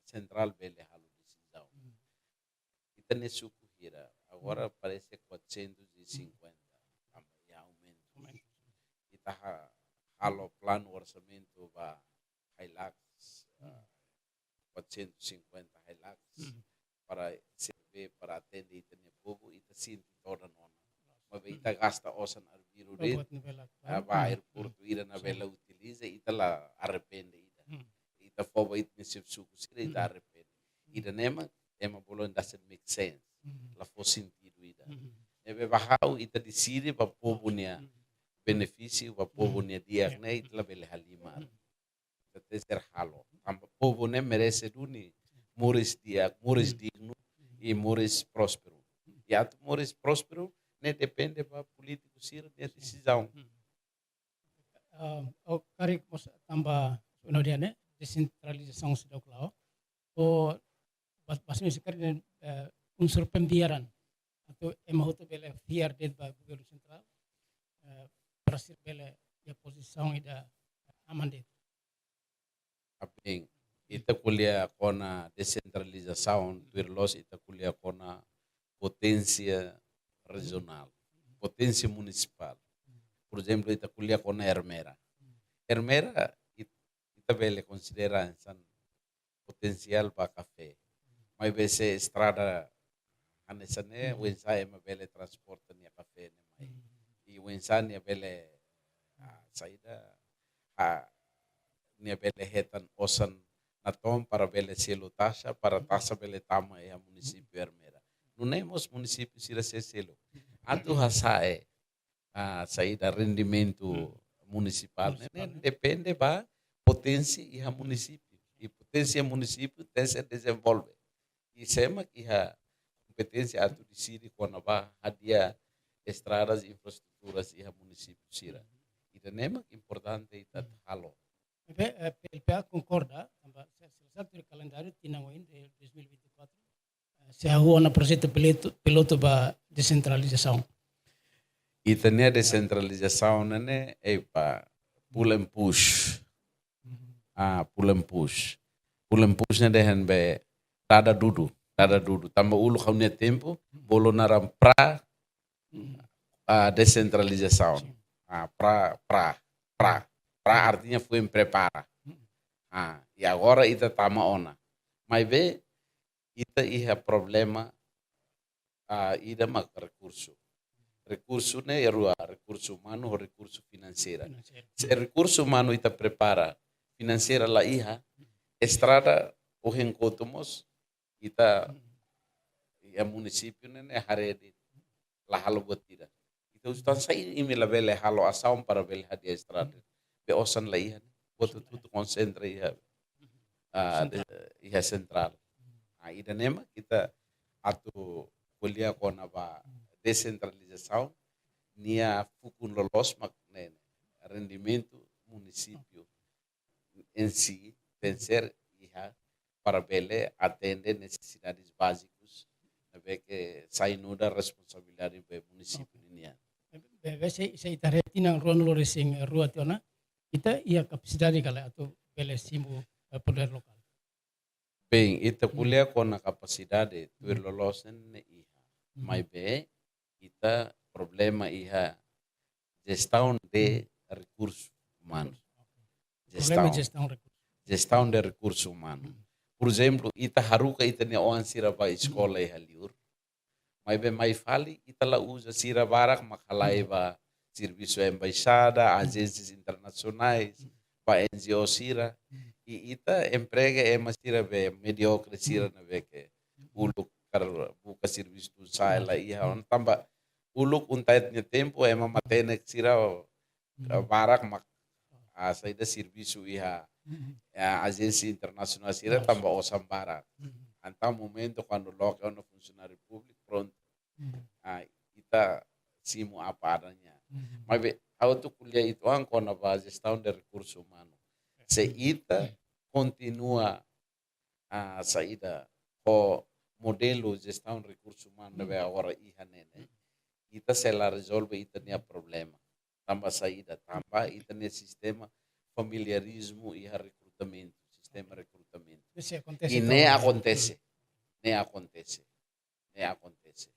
sentrál bele halo desizaun. Ita-nia suku hira, agora parese quatrocentos e cinquenta, tanba iha aumentu. Ita ha-, halo planu orsamentu ba Hilux, ah, quatrocentos e cinquenta Hilux para serve, para atende ita-nia povu, ita sente todan ona. Maibé ita gasta osan arbiru de'it, ba aeroportu ida ne'ebé la utiliza, ita la arrepende ida. Ita fó ba ita-nia xefe suku sira, ita arrepende. Ida-ne'e mak ema bolu doesn't make sense. La fó sentidu ida. Ne'ebé ba ha'u ita deside ba povu nia benefísiu, ba povu nia di'ak ne'e, ita labele halimar. Ita tenke halo. Tanba povu ne'e merese duni moris di'ak, moris dignu, i moris prósperu. I atu moris prósperu ne'e depende ba polítiku sira-nia desizaun. Ah, o karik mós tanba, no dia ne'e, desentralizasaun seidauk la'o. O bas-, basis ne'e se karik, eh, unsur pembiaran. Atu ema hotu bele fiar de'it ba governu sentrál, eh, para sira bele iha pozisaun ida aman de'it. Bem, ita ko'alia kona desentralizasaun, tuir loos ita ko'alia kona poténsia rejionál, poténsia munisipál. Por ezemplu, ita ko'alia kona Ermera. Ermera, it-, ita bele konsidera hanesan potensiál ba kafé. Maibé se estrada hanesan ne'e, oinsá ema bele transporta nia kafé ne'e mai. I oinsá nia bele, ah, saida, ah, nia bele hetan osan natoon para bele selu taxa, para taxa bele tama iha munisípiu Ermera. Nune'e mós munisípiu sira sei selu. Atu hasa'e, ah, saida, rendimentu munisipál ne'e, ne'e depende ba poténsia iha munisípiu. I poténsia munisípiu tenke dezenvolve. I sé mak iha kompeténsia atu deside kona-ba hadi'a estradas, infraestruturas iha munisípiu sira. Ida-ne'e mak importante ita halo. Maibé, eh, P L P A konkorda, tanba se, se, se kalendáriu tinan oin de dois mil e vinte e quatro, eh, sei hahú ona projetu pilotu, pilotu ba desentralizasaun. Ita-nia desentralizasaun ne'e, eh, ba pull and push. Ah, pull and push. Pull and push ne'e dehan be dada dudu, dada dudu. Tanba uluk ha'u-nia tempu, bolu naran pra, ah, desentralizasaun. Ah, pra, pra, pra. Pra artinya foin prepara. Ah, i agora ita tama ona. Maibé, ita iha problema, ah, ida mak rekursu. Rekursu ne'e iha rua, rekursu umanu ho rekursu finanseira. Se rekursu umanu ita prepara, finanseira la iha, estrada ohin kotu mós, ita iha munisípiu ne'e, ne'e haree de'it, la halo buat ida. Ita husu tan saida imi labele halo asaun para bele hadi'a estrada. Be osan la iha, buat hotu-hotu konsentra iha, ah, sentrál. De, iha sentrál. Ah, ida-ne'e mak ita atu ko'alia kona-ba desentralizasaun, nia fukun loloos mak ne'e, rendimentu munisípiu em si, tenke iha para bele atende nesesidades bázikus, ne'ebé ke sai nu'udar responsabilidade ba munisípiu ninian. Be, be, se, se ita haree tinan ruanulu-resin-rua tiha ona, ita iha kapasidade ka lae atu bele simu, eh, poder lokál? Bem, ita ko'alia kona-ba kapasidade, tuir loloos ne'e iha. Maibé, ita problema iha jestaun de rekursu umanu. Problema jestaun, jestaun rekursu. Jestaun de rekursu umanu. Por ezemplu, ita haruka ita-nia oan sira ba eskola iha liur. Maibé mai fali, ita la uza sira, barak mak halai ba servisu embaixada, ajénsias internasionais, ba N G O sira. I ita emprega ema sira be mediokre sira ne'ebé ke uluk karik buka servisu tun sa'e la iha. Tanba uluk UNTAET nia tempu ema matenek sira, eh, barak mak, ah, saida, servisu iha, eh, ajénsia internasionál sira tanba osan barak. Entaun momentu kuandu loke ona funsionáriu públiku, prontu. Ah, ita simu apa adanya. Maibé, ha'u atu ko'alia uitoan kona-ba jestaun de rekursu umanu. Se ita kontinua, ah, saida, ho modelu jestaun rekursu umanu ne'ebé agora iha ne'e, ita sei la rezolve ita-nia problema. Tanba saida, tanba ita-nia sistema familiarizmu iha rekrutamentu, sistema rekrutamentu. Ne'e sei akontese. I ne'e akontese. Ne'e akontese. Ne'e akontese.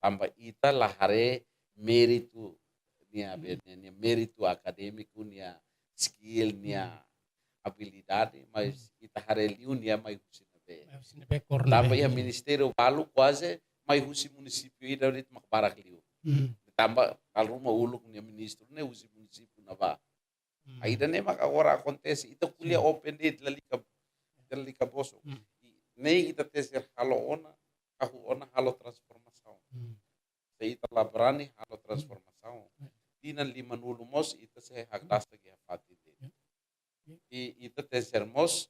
Tanba ita la haree méritu nia, be, nia, nia méritu akadémiku, nia skill, nia abilidade, mas ita haree liu nia mai husi ne'ebé. Mai husi ne'ebé, kór ne'ebé. Tanba iha ministériu balu kuaze mai husi munisípiu ida de'it mak barak liu. Tanba dala ruma uluk nia ministru ne'e husi munisípiu ne'ebá. Ida-ne'e mak agora akontese, ita ko'alia open de'it, lalika, lalika bosok. I ne'e ita tenke halo ona, hahú ona halo transformasaun. Se ita la brani halo transformasaun, tinan limanulu mós ita sei hakdasak iha fatin de'it. I ita tenke mós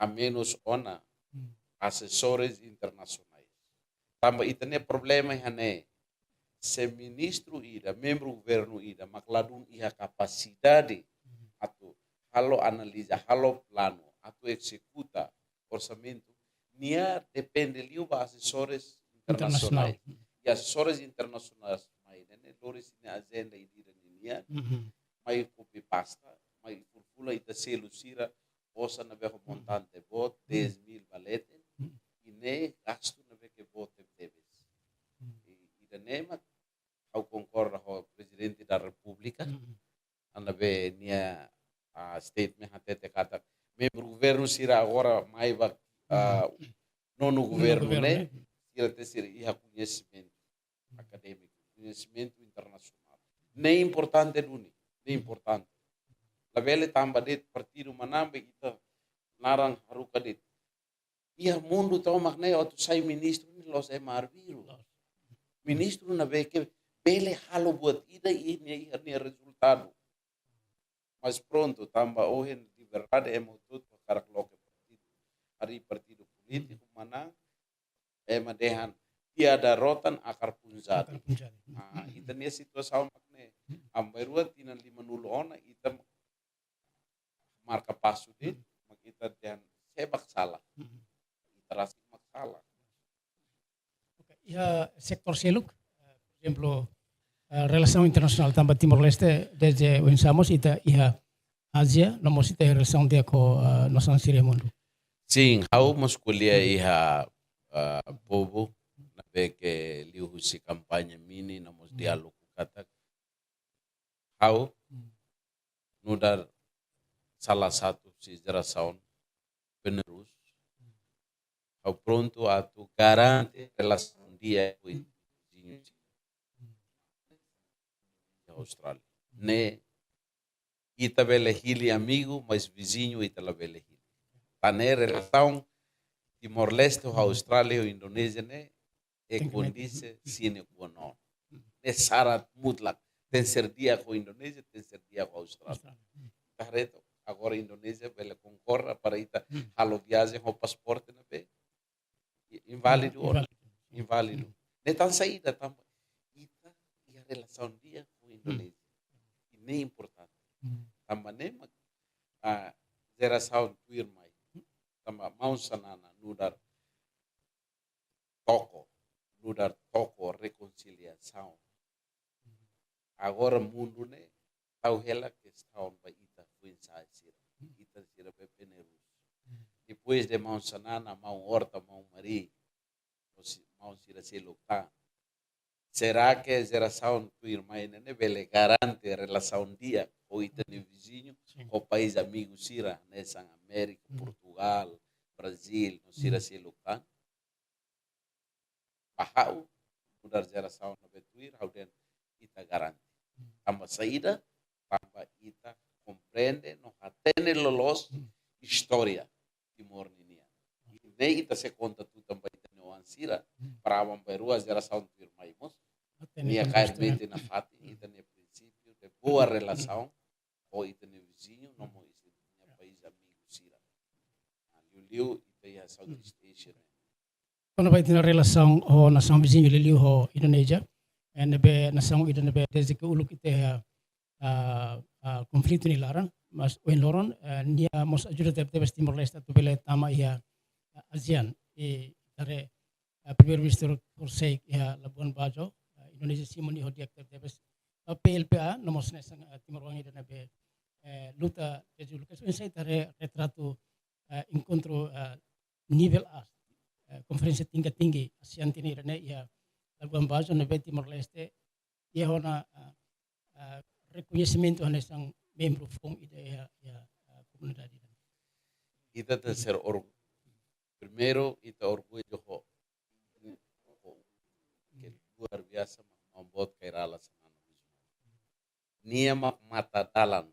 hamenus ona asesores internasionais. Tanba ita-nia problema iha ne'e, se ministru ida, membru governu ida mak ladún iha kapasidade atu halo analiza, halo planu, atu ezekuta orsamentu, nia depende liu ba asesores internasionais. I asesores internasionais mai ne'e, ne'e lori sira-nia ajenda ida-idak ninian, mai kopia pasta, mai furfula, ita selu sira, osan ne'ebé ho montante boot, dez mil ba leten, i ne'e gastu ne'ebé ke boot tebetebes. I, ida-ne'e mak ha'u konkorda ho Prezidente da Repúblika, ne'ebé nia, ah, statement hatete katak membru governu sira agora mai ba, ah, nonu governu ne'e, sira tenke iha koñesimentu akadémiku, koñesimentu internasionál. Ne'e importante duni, ne'e importante. Labele tanba de'it partidu manán be ita naran haruka de'it. Iha mundu tomak ne'e atu sai ministru ne'e la'ós ema arbiru. Ministru ne'ebé ke bele halo buat ida i nia, nia rezultadu. Mas prontu, tanba ohin de verdade ema hotu-hotu hakarak loke partidu. Harii partidu polítiku manán, ema dehan tiada rotan akar pun jadi. Akar pun jadi. Ah, ita-nia situasaun mak ne'e. Aban-bainrua tinan limanulu ona, ita marka pasu de'it, mak ita dehan sé mak sala. Ita rasik mak sala. Oke, iha setór seluk, eh, por ezemplu, eh, relasaun internasionál tanba Timor-Leste, desde oinsá mós ita iha Ázia, no mós ita iha relasaun di'ak ho, eh, nasaun sira iha mundu. Sin, ha'u mós ko'alia iha, eh, povu, ne'ebé ke liuhusi kampaña mini, no mós diálogu katak. Ha'u nu'udar salah satu husi jerasaun penerus, ha'u prontu atu garante relasaun di'ak ho viziñu sira iha Austrália. Ne'e ita bele hili amigu, mas viziñu ita labele hili. Tan ne'e relasaun Timor-Leste ho Austrália ho Indonézia ne'e, e kondisi sine qua non. Ne'e sarat mutlak. Tenke ser di'ak ho Indonézia, tenke ser di'ak ho Austrália. Ita haree to'ok, agora Indonézia bele konkorda para ita halo viajen ho pasaporte ne'ebé inválidu ona. Inválidu. Ne'e tan saida tanba ita iha relasaun di'ak ho Indonézia. I ne'e importante. Tanba ne'e mak, ah, jerasaun tuirmai. Tanba maun Xanana nu'udar tokoh, nu'udar tokoh rekonsiliasaun. Agora mundu ne'e tau hela kestaun ba ita foin-sa'e sira. Ita sira be penerus. Depois de maun Xanana, maun Horta, maun Mari, no si-, maun sira seluk tan. Será que jerasaun tuirmai ne'e bele garante relasaun di'ak ho ita-nia viziñu, ho país amigu sira, hanesan Amérika, Portugal, Brazil, no sira seluk tan? Ba ha'u, nu'udar jerasaun ne'ebé tuir, ha'u dehan ita garante. Tanba saida, tanba ita komprende no hatene loloos istória Timor ninian. I ne'e ita sei konta tutan ba ita-nia oan sira, para aban-bainrua jerasaun tuirmai mós nia kaer metin nafatin ita-nia prinsípiu de boa relasaun ho ita-nia viziñu, no mós ita-nia país amigu sira. Liuliu ita iha Southeast Asia ne'e. Kona-ba ita-nia relasaun ho nasaun viziñu, liuliu ho Indonézia, eh, ne'ebé nasaun ida ne'ebé dezde uluk ita iha, ah, ah, konflitu nia laran, mas ohin loron, eh, nia mós ajuda tebetebes Timor-Leste atu bele tama iha, ah, ASEAN. I ita haree, ah, Primeiru-Ministru horisehik iha Labuan Bajo, ah, Indonézia simu nia ho di'ak tebetebes. Ah, P L P A, no mós hanesan, ah, timoroan ida ne'ebé, eh, luta dezde uluk. Oinsá ita haree retratu, eh, enkontru, eh, nivel A, eh, konferénsia tingkat tinggi ASEAN tinan ida-ne'e iha Labuan Bajo, ne'ebé Timor-Leste iha ona, eh, eh, rekoñesimentu hanesan membru foun ida iha, iha, eh, komunidade ida. Ita tenke ser orgu-, primeiru, ita orgullu ho, ho ke luar biasa, maun boot Kay Rala Xanana Gusmão. Nia mak mata-dalan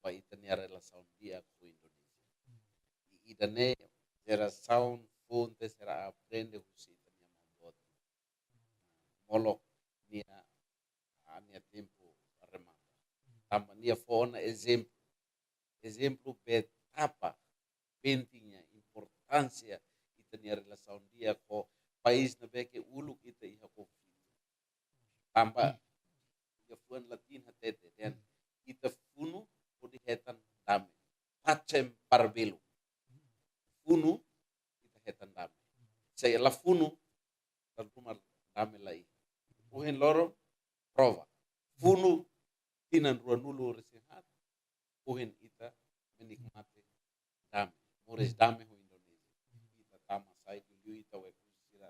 ba ita-nia relasaun di'ak ho Indonézia. I ida-ne'e jerasaun foun tenke ser aprende husi ita-nia maun boot. Molok nia, ah, nia tempu remata. Tanba nia fó ona ezemplu. Ezemplu betapa pentingnya, importánsia ita-nia relasaun di'ak ho país ne'ebé ke uluk ita iha konflitu. Tanba iha fuan latin hatete, dehan ita funu hodi hetan dame. Pacem para bellum. Funu, ita hetan dame. Se la funu, tanba dame la iha. Ohin loron, prova. Funu, tinan ruanulu resin haat, ohin ita menikmati dame. Moris dame ho Indonézia. Ita tama sai, liuliu ita waipu sira,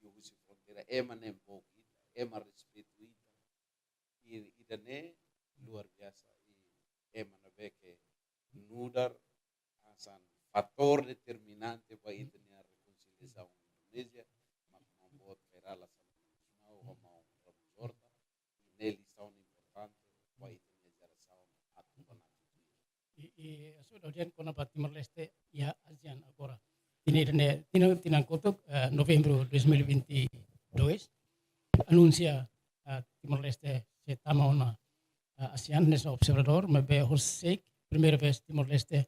liuhusi fronteira, ema ne'e book ita, ema respeitu ita. I ida-ne'e luar biasa, i ema ne'ebé ke nu'udar hanesan fatór determinante ba ita-nia rekonsiliasaun Indonézia, mak maun boot Kay Rala Xanana Gusmão ho maun Ramos Horta, i ne'e lisaun importante ba ita-nia jerasaun atu banatu. I, i, asuda odian kona-ba Timor-Leste iha ASEAN agora. Tinan ida-ne'e, tinan, tinan kotuk, eh, Novembru dois mil e vinte e dois, anunsia, eh, Timor-Leste sei tama ona, eh, ASEAN hanesan observadór, maibé horisehik, primeira vez Timor-Leste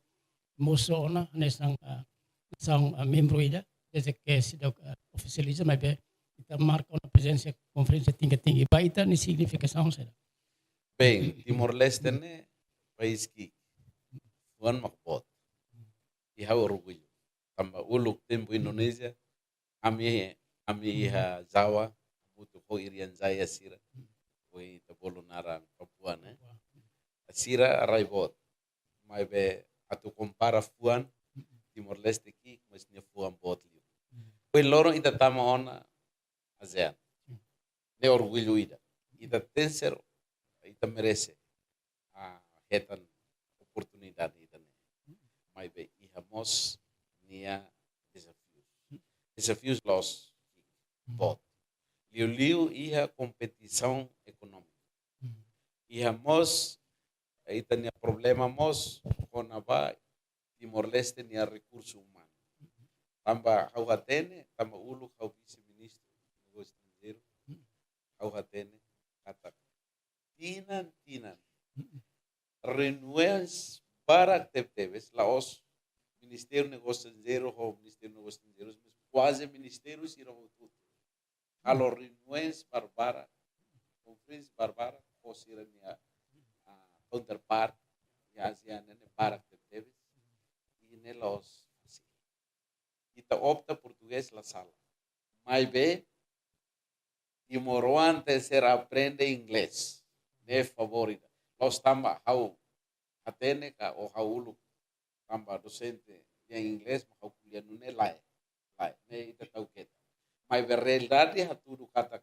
mosu ona hanesan, eh, nasaun, eh, membru ida, dezde ke seidauk, eh, ofisializa, maibé ita marka ona prezensa konferénsia tingkat tinggi. Ba ita ne'e signifikasaun saida? Bem, Timor-Leste ne'e país ki'ik, fuan mak boot. I ha'u orgullu. Tanba uluk tempu Indonézia, ami, ami iha Jawa, hamutuk ho Irian Jaya sira. Ho ita bolu naran Papua ne'e. Sira rai boot. Maibé atu kompara fuan, Timor-Leste ki'ik, mas nia fuan boot liu. Ohin loron ita tama ona ASEAN. Ne'e orgullu ida. Ita tenke ser, ita merese, ah, hetan oportunidade ida-ne'e. Maibé iha mós nia dezafius. Dezafius la'ós boot. Liuliu iha kompetisaun ekonómika. Iha mós, ita-nia problema mós kona-ba Timor-Leste nia rekursu umanu. Tanba ha'u hatene, tanba uluk ha'u vise-ministru negósiu estranjeiru, ha'u hatene katak tinan-tinan reuniões barak tebetebes, la'ós Ministériu Negósiu Estranjeiru ho Ministériu Negósiu Estranjeiru, mas kuaze ministériu sira hotu halo reuniões barbarak, konferénsia barbarak ho sira-nia, ah, counterpart iha ASEAN ne'e barak tebetebes. I ne'e la'ós fasil. Ita opta portugés la sala. Maibé timoroan tenke ser aprende inglés. Ne'e favór ida. La'ós tanba ha'u hatene ka ou ha'u uluk tanba dosente nia inglés mak ha'u ko'alia nune'e, lae. Lae, ne'e ita tau keta. Maibé realidade hatudu katak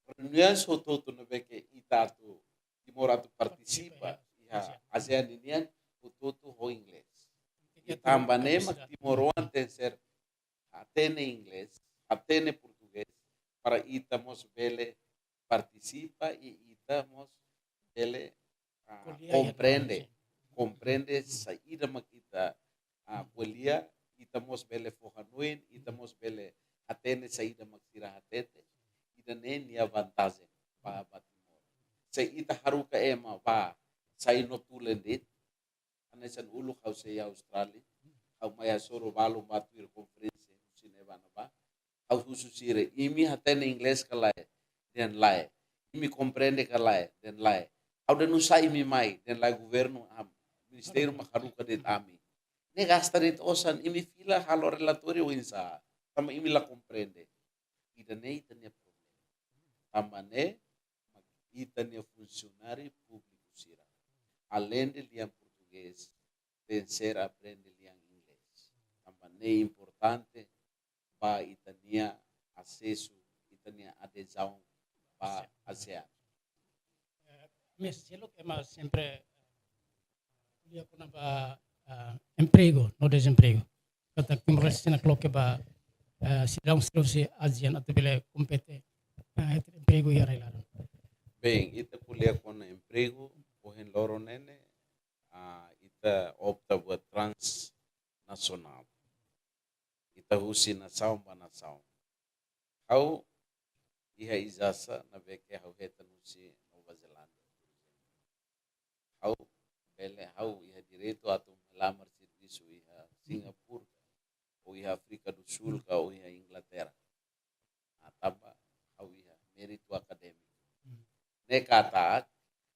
reuniaun hotu-hotu ne'ebé ke ita atu Timor atu partisipa iha ASEAN ninian, hotu-hotu ho inglés. I tanba ne'e mak timoroan tenke ser hatene inglés, hatene portugés, para ita mós bele partisipa i ita mós bele, ah, ko'alia iha komprende, dalam, sin. Komprende saida mak ita, ah, ko'alia, ita mós bele fó hanoin, ita mós bele hatene saida mak sira hatete. Ida-ne'e nia vantajen ba, ba Timor. Se ita haruka ema bá sai no tulen de'it, hanesan uluk ha'u sei Austrália, ha'u mai hasoru balun ba tuir konferénsia, husi ne'ebá ne'ebá. Ha'u husu sira, imi hatene inglés ka lae? Dehan lae. Imi komprende ka lae? Dehan lae. Ha'u dehan nusá imi mai? Dehan lae, governu, ah, ministériu mak haruka de'it ami. Ne'e gasta de'it osan, imi fila halo relatóriu oinsá? Tanba imi la komprende. Ida-ne'e ita-nia problema. Tanba ne'e mak ita-nia funsionáriu públiku sira, aleinde lian portugés, tenke ser aprende lian inglés. Tanba ne'e importante ba ita-nia asesu, ita-nia adezaun ba ASEAN. Eh, ami seluk ema sempre ko'alia kona-ba, ah, empregu no dezempregu. Katak Timor-Leste seidauk loke ba, ah, seidauk sira husi ASEAN atu bele kompete, ah, entre empregu iha rai-laran. Bem, ita ko'alia kona empregu, ohin loron ne'e ne'e, ah, ita opta buat transnasionál. Ita husi nasaun ba nasaun. Ha'u iha ijazah ne'ebé ke ha'u hetan husi Nova Zelándia. Ha'u bele, ha'u iha direitu atu melamar servisu iha Singapura, ou iha Áfrika do Sul, ka ou iha Inglaterra. Ah, tanba ha'u iha méritu akadémiku. Hmm. Ne'e katak,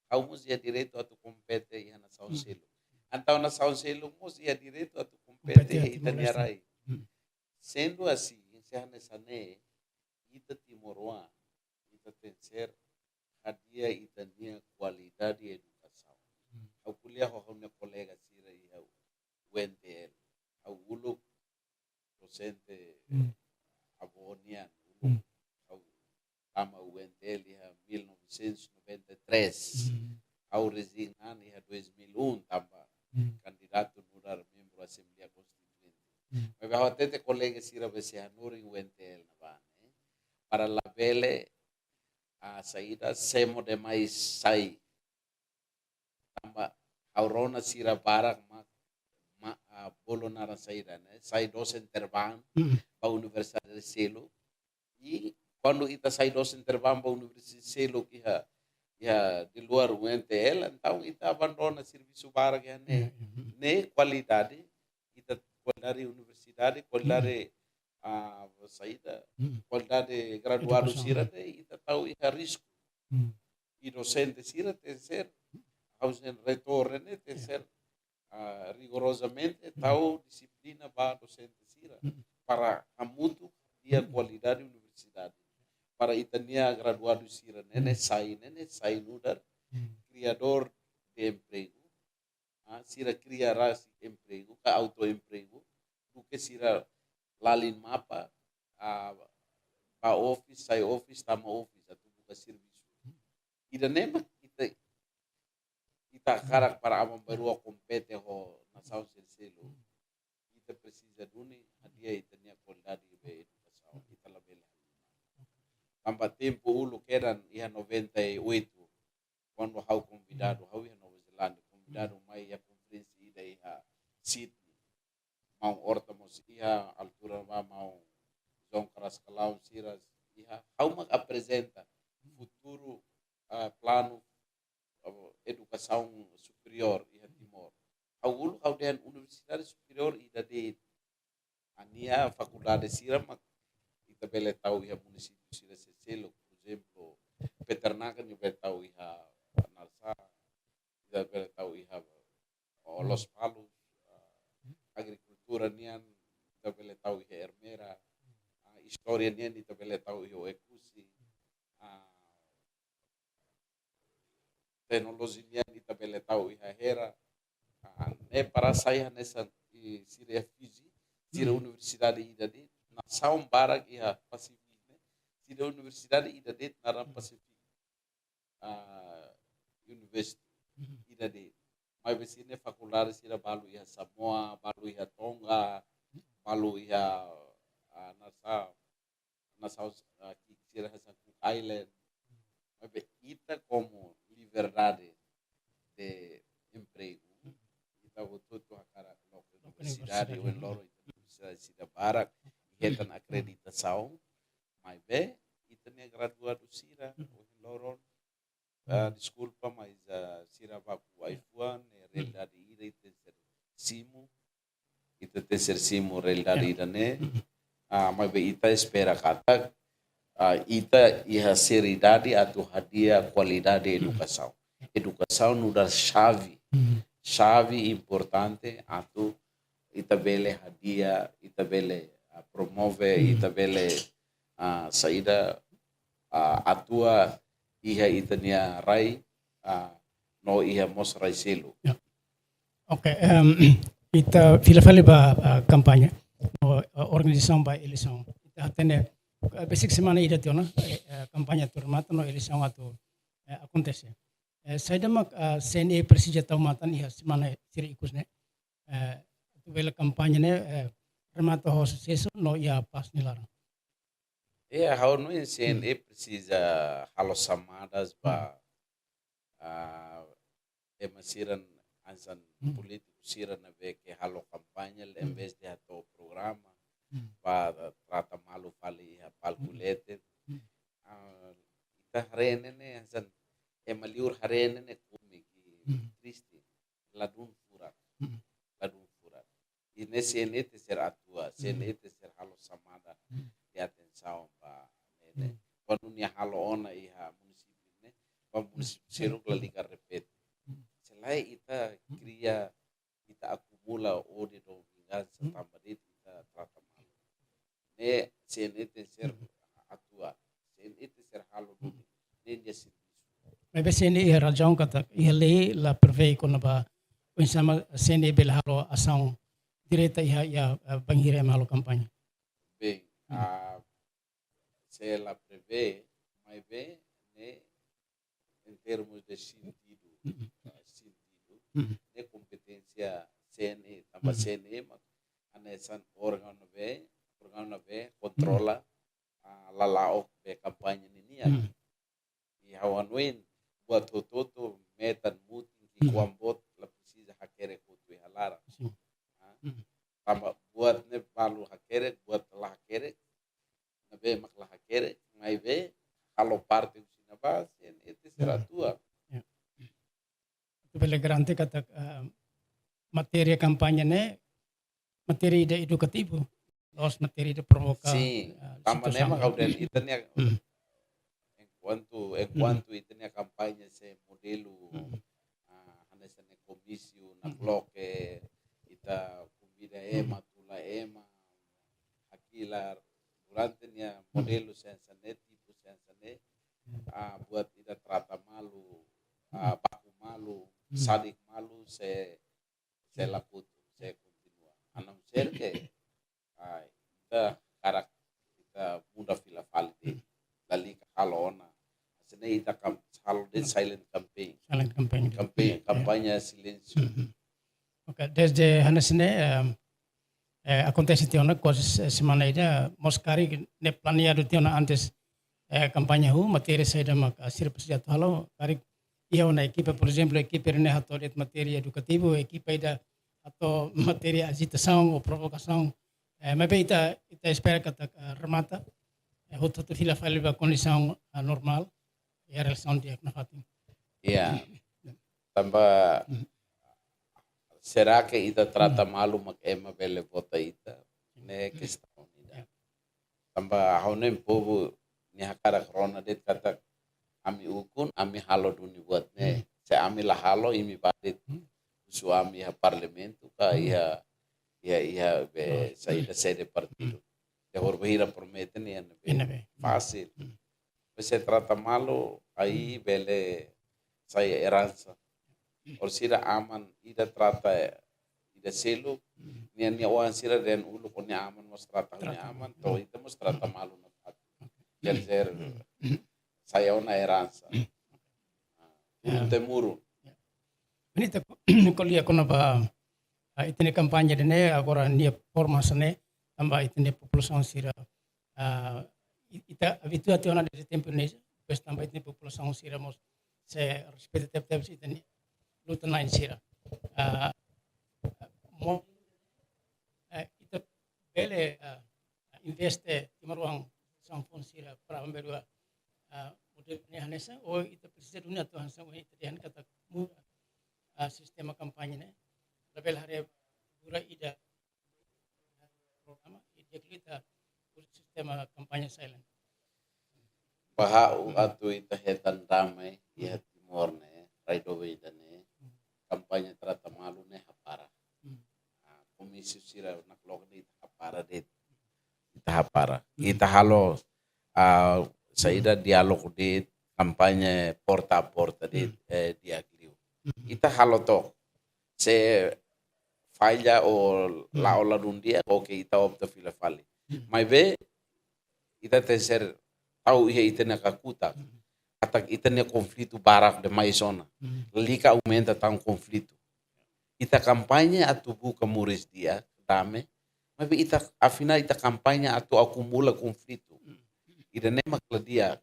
ha'u mós iha direitu atu kompete iha nasaun, hmm, seluk. Entaun nasaun seluk mós iha direitu atu kompete, kompete iha ita-nia Timor-Leste, rai. Hmm. Sendo asin, se hanesan ne'e, ita timoroan, ita tenke ser hadi'a ita-nia kualidade edukasaun. Hmm. Ha'u ko'alia ho ha'u-nia kolega sira iha U N T L. Ha'u uluk dosente, hmm, avó nian, uluk, hmm, ha'u tama U N T L iha mil novecentos e noventa e três. Hmm. Ha'u rezigna iha dois mil e um tanba, hmm, kandidatu nu'udar membru Asembleia Konstituinte. Hmm. Maibé ha'u hatete kolega sira be sei hanorin U N T L ne'ebá ne'e, para labele, ah, saida, semo demais sai. Tanba ha'u rona sira barak mak, mak, ah, bolu naran saida ne'e, sai dosen terbang, mm, ba universidade seluk. I kuandu ita sai dosen terbang ba universidade seluk iha, iha di luar U N T L, entaun ita abandona servisu barak iha ne'e. Mm, mm, mm. Ne'e kualidade, ita kualidade universidade, kualidade, mm, ah, saida, mm, kualidade graduadu, edukasaun, sira, mm, ne'e ita tau iha risku. Mm. I dosente sira tenke ser, ha'u-nia reitór ne'e tenke, ya, ser, ah, rigorozamente, mm, tau dixiplina ba dosente sira, mm, para hamutuk iha, mm, kualidade universidade. Para ita-nia graduadu sira ne'e, mm, sai, ne'e sai nu'udar, mm, kriadór de empregu. Ah, sira kria rasik empregu, ka autoempregu, duké sira lalin mapa, ah, bá office, sai office, tama office, atu buka servisu. Ida-ne'e mak ita, ita hakarak para aban-bainrua kompete ho nasaun sira seluk. Ita presiza duni hadi'a ita-nia kualidade be edukasaun, ita labele. Tanba tempu uluk kedan iha noventa e oito, kuandu ha'u konvidadu, ha'u iha Nova Zelándia, konvidadu mai iha konferénsia ida iha Sydney. Maun Horta mós iha, altura ba maun João Carrascalão sira iha, ha'u mak aprezenta futuru, ah, planu, ah, edukasaun superiór iha Timor. Ha'u uluk ha'u dehan universidade superiór ida de'it. Nia fakuldade sira mak ita bele tau iha munisípiu sira seluk, por ezemplu, peternakan ita bele tau iha Narsá, ita bele tau iha, oh, Lospalos, ah, agrikultura nian ita bele tau iha Ermera, ah, istória nian ita bele tau iha Oekusi, ah, teknolojia nian ita bele tau iha hera. Ah, ne'e para sai hanesan sira iha Fiji, sira universidade ida de'it, nasaun barak iha Pasifik ne'e, sira universidade ida de'it naran Pasifik, ah, University ida de'it. Maibé sira-nia fakuldade sira balu iha Samoa, balu iha Tonga, balu iha, ah, nasaun, nasaun, ah, ki'ik sira hanesan Cook Island. Maibé ita komu liberdade de empregu, ita hotu-hotu hakarak loke universidade, universidade, ohin loron ita universidade sira barak hetan akreditasaun. Maibé ita-nia graduadu sira ohin loron, ah, deskulpa, mas, ah, sira baku ai-fuan, ne'e realidade ida ita tenke simu, ita tenke simu realidade ida-ne'e. Ah, maibé ita espera katak, ah, ita iha seriedade atu hadi'a kualidade edukasaun. Edukasaun nu'udar xave, xave importante atu ita bele hadi'a, ita bele, ah, promove, ita bele, ah, saida, ah, atua iha ita-nia rai, ah, no iha mós rai seluk. Ya. Oke, em, ita fila fali ba, ah, kampaña, no, ah, organizasaun ba eleisaun. Ita hatene, ah, besik semana ida tiha ona, eh, eh, kampaña atu remata no eleisaun atu, eh, akontese. Eh, saida mak, ah, C N E presiza tau matan iha semana sira ikus ne'e, eh, atu bele kampaña ne'e, eh, remata ho susesu no iha pás nia laran. Iya, ha'u hanoin C N E presiza halo xamadas ba, ah, ema sira hanesan polítiku sira ne'ebé ke halo kampaña, em vez de hato'o programa, ba trata malu fali iha palku leten. Ah, ita haree ne'e hanesan ema liur haree ne'e kómiku, triste. Ladún furak. Ladún furak. I ne'e C N E tenke atua, C N E tenke halo xamada de atensaun ba ne'e. Kuandu nia halo ona iha munisípiu ne'e, ba munisípiu seluk lalika repete. Se lae ita kria, ita akumula ódiu no vingansa tanba de'it ita trata malu. Ne'e C N E tenke atua, C N E tenke halo duni ne'e nia servisu. Maibé C N E iha razaun katak iha lei la prevee kona-ba oinsá mak C N E bele halo asaun direta iha, iha, eh, bainhira ema halo kampaña. Bem, ah, se la prevee, maibé ne'e em termos de sentido, ah, sentido, ne'e kompeténsia C N E, tanba C N E mak hanesan órgaun ne'ebé, órgaun ne'ebé kontrola, ah, lala'ok be kampaña ninian. I ha'u hanoin buat hotu-hotu metan mutin ki'ikoan boot la presiza hakerek hotu iha laran. Ah, tanba buat ne'e balu hakerek, buat la hakerek, ne'ebé mak la hakerek, maibé halo parte husi ne'ebá, C N E tenke atua. Ya. Atu bele garante katak, eh, matéria kampaña ne'e matéria ida edukativu, la'ós matéria ida provoka, sin, eh, tanba ne'e situasaun. Mak ha'u dehan ita-nia, enkuantu, enkuantu ita-nia kampaña sei modelu, ah, hanesan ne'e komísiu nakloke, ita konvida ema, tula ema, hakilar, durante nia modelu hanesan ne'e, tipu hanesan ne'e, ah, buat ida trata malu, ah, baku malu, sadik malu, se, se la kotu, se kontinua. A não ser que, ah, ita hakarak ita muda fila fali de'it, lalika halo ona. Hanesan ne'e ita kam-, halo de'it silent campaign. Silent campaign. Campaign, kampaña silénsiu. Oke, desde hanesan ne'e, em, eh, akontese tiha ona kuaze, eh, semana ida, mós karik ne'e planeadu tiha ona antes, eh, kampaña hahú, matéria saida mak, ah, sira presiza atu halo, karik iha ona ekipa, por ezemplu, ekipa ne'e hato'o de'it matéria edukativu, ekipa ida hato'o matéria ajitasaun ou provokasaun. Eh, maibé ita, ita espera katak, ah, remata, eh, hotu-hotu fila fali ba kondisaun, ah, normál, iha relasaun di'ak nafatin. Iya. Tanba, será que ita trata malu mak ema bele vota ita? Ne'e kestaun ida. Tanba ha'u hanoin povu nia hakarak rona de'it katak ami ukun, ami halo duni buat ne'e. Se ami la halo, imi bá de'it husu ami iha parlamentu ka iha, iha, iha be saida sede partidu. Depois bainhira promete ne'e, ne'ebé fasil. Be se trata malu, ai bele sai eransa. Orsida aman ida trata ida seluk, nia, nia oan sira dehan uluk, ó-nia aman mós trata ó-nia aman, to'o ita mós trata malu nafatin. Quer dizer, sai ona eransa. Turun temurun. Ne'e ita ko-, ko'alia kona-ba, ah, ita-nia kampaña ida-ne'e, agora nia forma hanesan ne'e, tanba ita-nia populasaun sira, ah, i-, ita abitua tiha ona desde tempu ne'e, depois tanba ita-nia populasaun sira mós sei respeita tebetebes ita-nia luta-na'in sira. Ah, mo-, eh, ita bele, ah, investe timaruan sanfon sira para memberi, ah, modelu ne'e hanesan, ou ita presiza duni atu hanesan, ou ita dehan katak muda, ah, sistema kampaña ne'e. Labele haree buat ida programa, i di'ak liu ita uza sistema kampaña silent. Ba ha'u atu ita hetan dame iha Timor ne'e, rai doben ida-ne'e, kampaña trata malu ne'e hapara. Ah, komísiu sira nakloke ne'e ita hapara de'it. Ita hapara. Ita halo, ah, saida, diálogu de'it, kampaña porta a porta de'it, eh, di'ak liu. Ita halo to'ok. Se falla ou la'o ladún di'ak, oke, ita opta fila fali. Maibé, ita tenke ser tau iha ita-nia kakutak katak ita-nia konflitu barak demais ona. Lalika aumenta tan konflitu. Ita kampaña atu buka moris di'ak, dame, maibé ita, afinál ita kampaña atu akumula konflitu. Ida-ne'e mak la di'ak.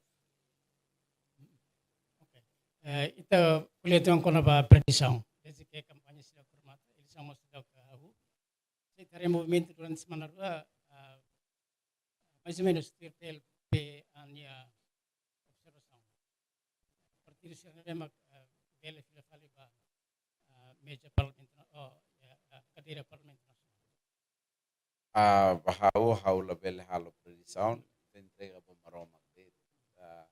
Oke. Eh, ita ko'alia tan kona-ba predisaun. Desde ke kampaña seidauk remata, eleisaun mós seidauk hahú. Se ita haree movimentu durante semana rua, ah, mais ou menus, tuir P L P nia observasaun, partidu sira ne'ebé mak, ah, bele fila fali ba, ah, meza Parlamentu Na-, oh, ya, ah, kadeira Parlamentu Nasionál? Ah, ba ha'u, ha'u labele halo predisaun, ita entrega ba Maromak de'it. Ah,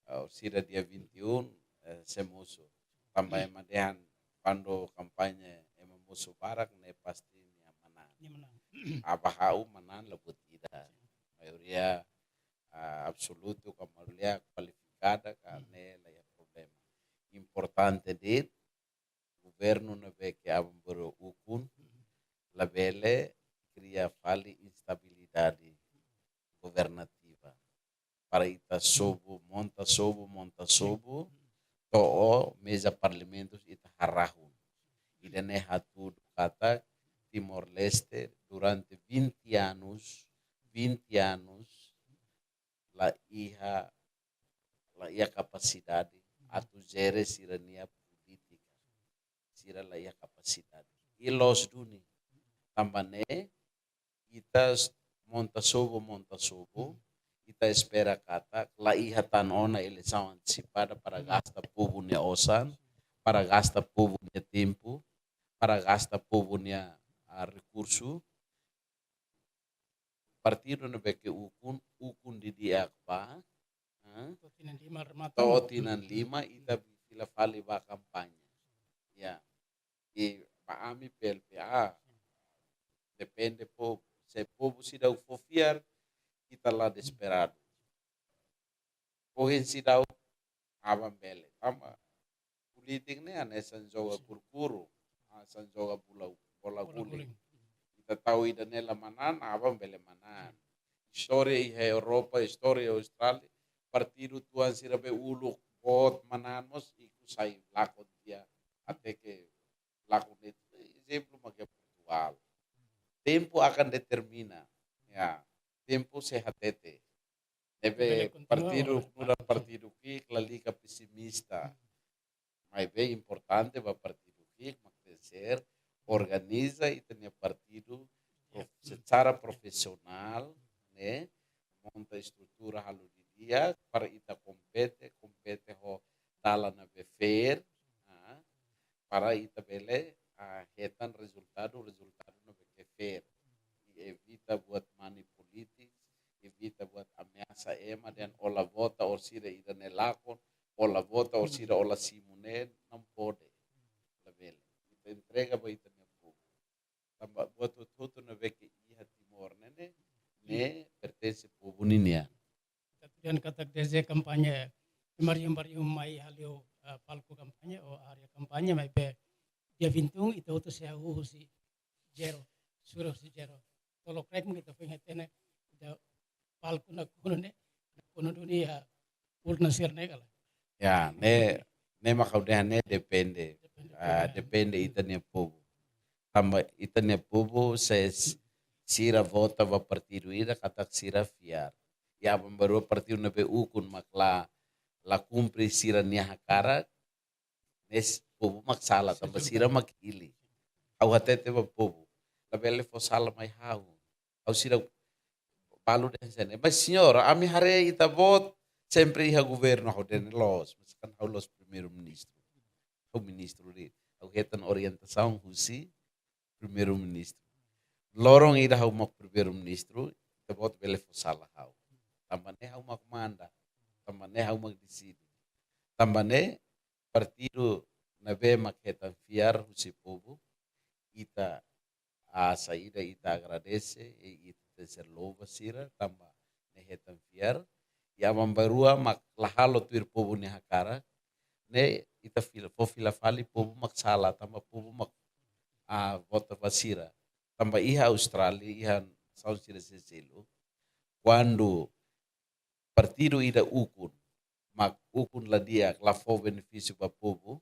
ah, orsida dia vinte e um, eh, sei mosu. Tanba ema dehan, kuandu kampaña ema mosu barak, ne'e pasti nia manán. Nia manán. Ah, ba ha'u manán la buat ida. Maioria, ah, absolutu ka maioria kualifikada ka, ne'e la iha problema. Importante de'it, governu ne'ebé ke aban-bainrua ukun, labele kria fali instabilidade governativa. Para ita sobu, monta sobu, monta sobu, to'o meza Parlamentu ita harahun. Ida-ne'e hatudu katak Timor-Leste durante vinte anos, vinte anos, la iha, la iha kapasidade atu jere sira-nia polítika. Sira la iha kapasidade. I loos duni. Tanba ne'e, ita s-, monta sobu, monta sobu, ita espera katak la iha tan ona eleisaun antesipada para gasta povu nia osan, para gasta povu nia tempu, para gasta povu nia, ah, rekursu. Partidu ne'ebé ke ukun, ukun didi'ak ba, ah, to'o tinan lima remata. To'o tinan lima ita fila fali ba kampaña. Ya. I ba ami P L P A, depende povu. Se povu seidauk fó fiar, ita la desesperadu. Ohin seidauk, aban bele. Tanba polítika ne'e hanesan joga kuru-kuru, hanesan joga bola, bola guling. Ita tau ida-ne'e la manán, aban bele manán. Istória iha Europa, istória Austrália, partidu tuan sira be uluk boot manán mós ikus sai lakon tiha, até ke lakon de'it. Ezemplu mak iha Portugal. Tempu akan determina. Ya, tempu sei hatete. Ne'ebé partidu, nu'udar partidu ki'ik lalika pesimista. Maibé importante ba partidu ki'ik mak tenke ser organiza ita-nia partidu prof-, secara profisionál, ne'e, monta estrutura halo didi'ak para ita kompete, kompete ho dalan ne'ebé fair, ah, para ita bele, ah, hetan rezultadu, rezultadu ne'ebé ke fair. I evita buat money politics, evita buat ameasa ema dehan ó la vota orsida ida-ne'e lakon, ó la vota orsida ó la simu ne'e, não pode. Labele. Ita entrega ba ita-nia povu. Tanba buat hotu-hotu ne'ebé ke iha Timor ne'e, ne'e, ne'e pertense povu ninian. Ita tuir katak desde kampaña, primariu-primariu mai halo, ah, palku kampaña ou área kampaña, maibé dia vinte e um ita hotu sei hahú husi zero, sura husi zero. Tolokraik mak ita foin hatene ita palku nakonu ne'e, nakonu duni iha urna sira ne'e ka lae. Ya, ne'e, ne'e mak ha'u dehan ne'e depende. Depende, ah, depende, depende ita-nia povu. Tanba ita-nia povu se s-, sira vota ba partidu ida katak sira fiar. Ya, aban-bainrua partidu ne'ebé ukun mak la, la kumpre sira-nia hakarak, ne'e povu mak sala, tanba sira mak hili. Ha'u hatete ba povu, labele fó sala mai ha'u. Ha'u seidauk balu dehan sene. Mas señór, ami haree ita-boot sempre iha governu, ha'u dehan loos. Mas kan ha'u la'ós primeiru-ministru. Ha'u ministru de'it. Ha'u hetan orientasaun husi primeiru-ministru. Loron ida ha'u mak primeiru-ministru, ita-boot bele fó sala ha'u. Tanba ne'e ha'u mak manda. Tanba ne'e ha'u mak deside. Tanba ne'e partidu ne'ebé mak hetan fiar husi povu, ita, ah, saida, ita agradese, i ita tenke louva sira, tanba ne'e hetan fiar. I aban-bainrua mak la halo tuir povu nia hakarak, ne'e ita fila, fó fila fali povu mak sala, tanba povu mak, ah, vota ba sira. Tanba iha Austrália, iha nasaun sira seluk, kuandu partidu ida ukun, mak ukun la di'ak, la fó benefísiu ba povu,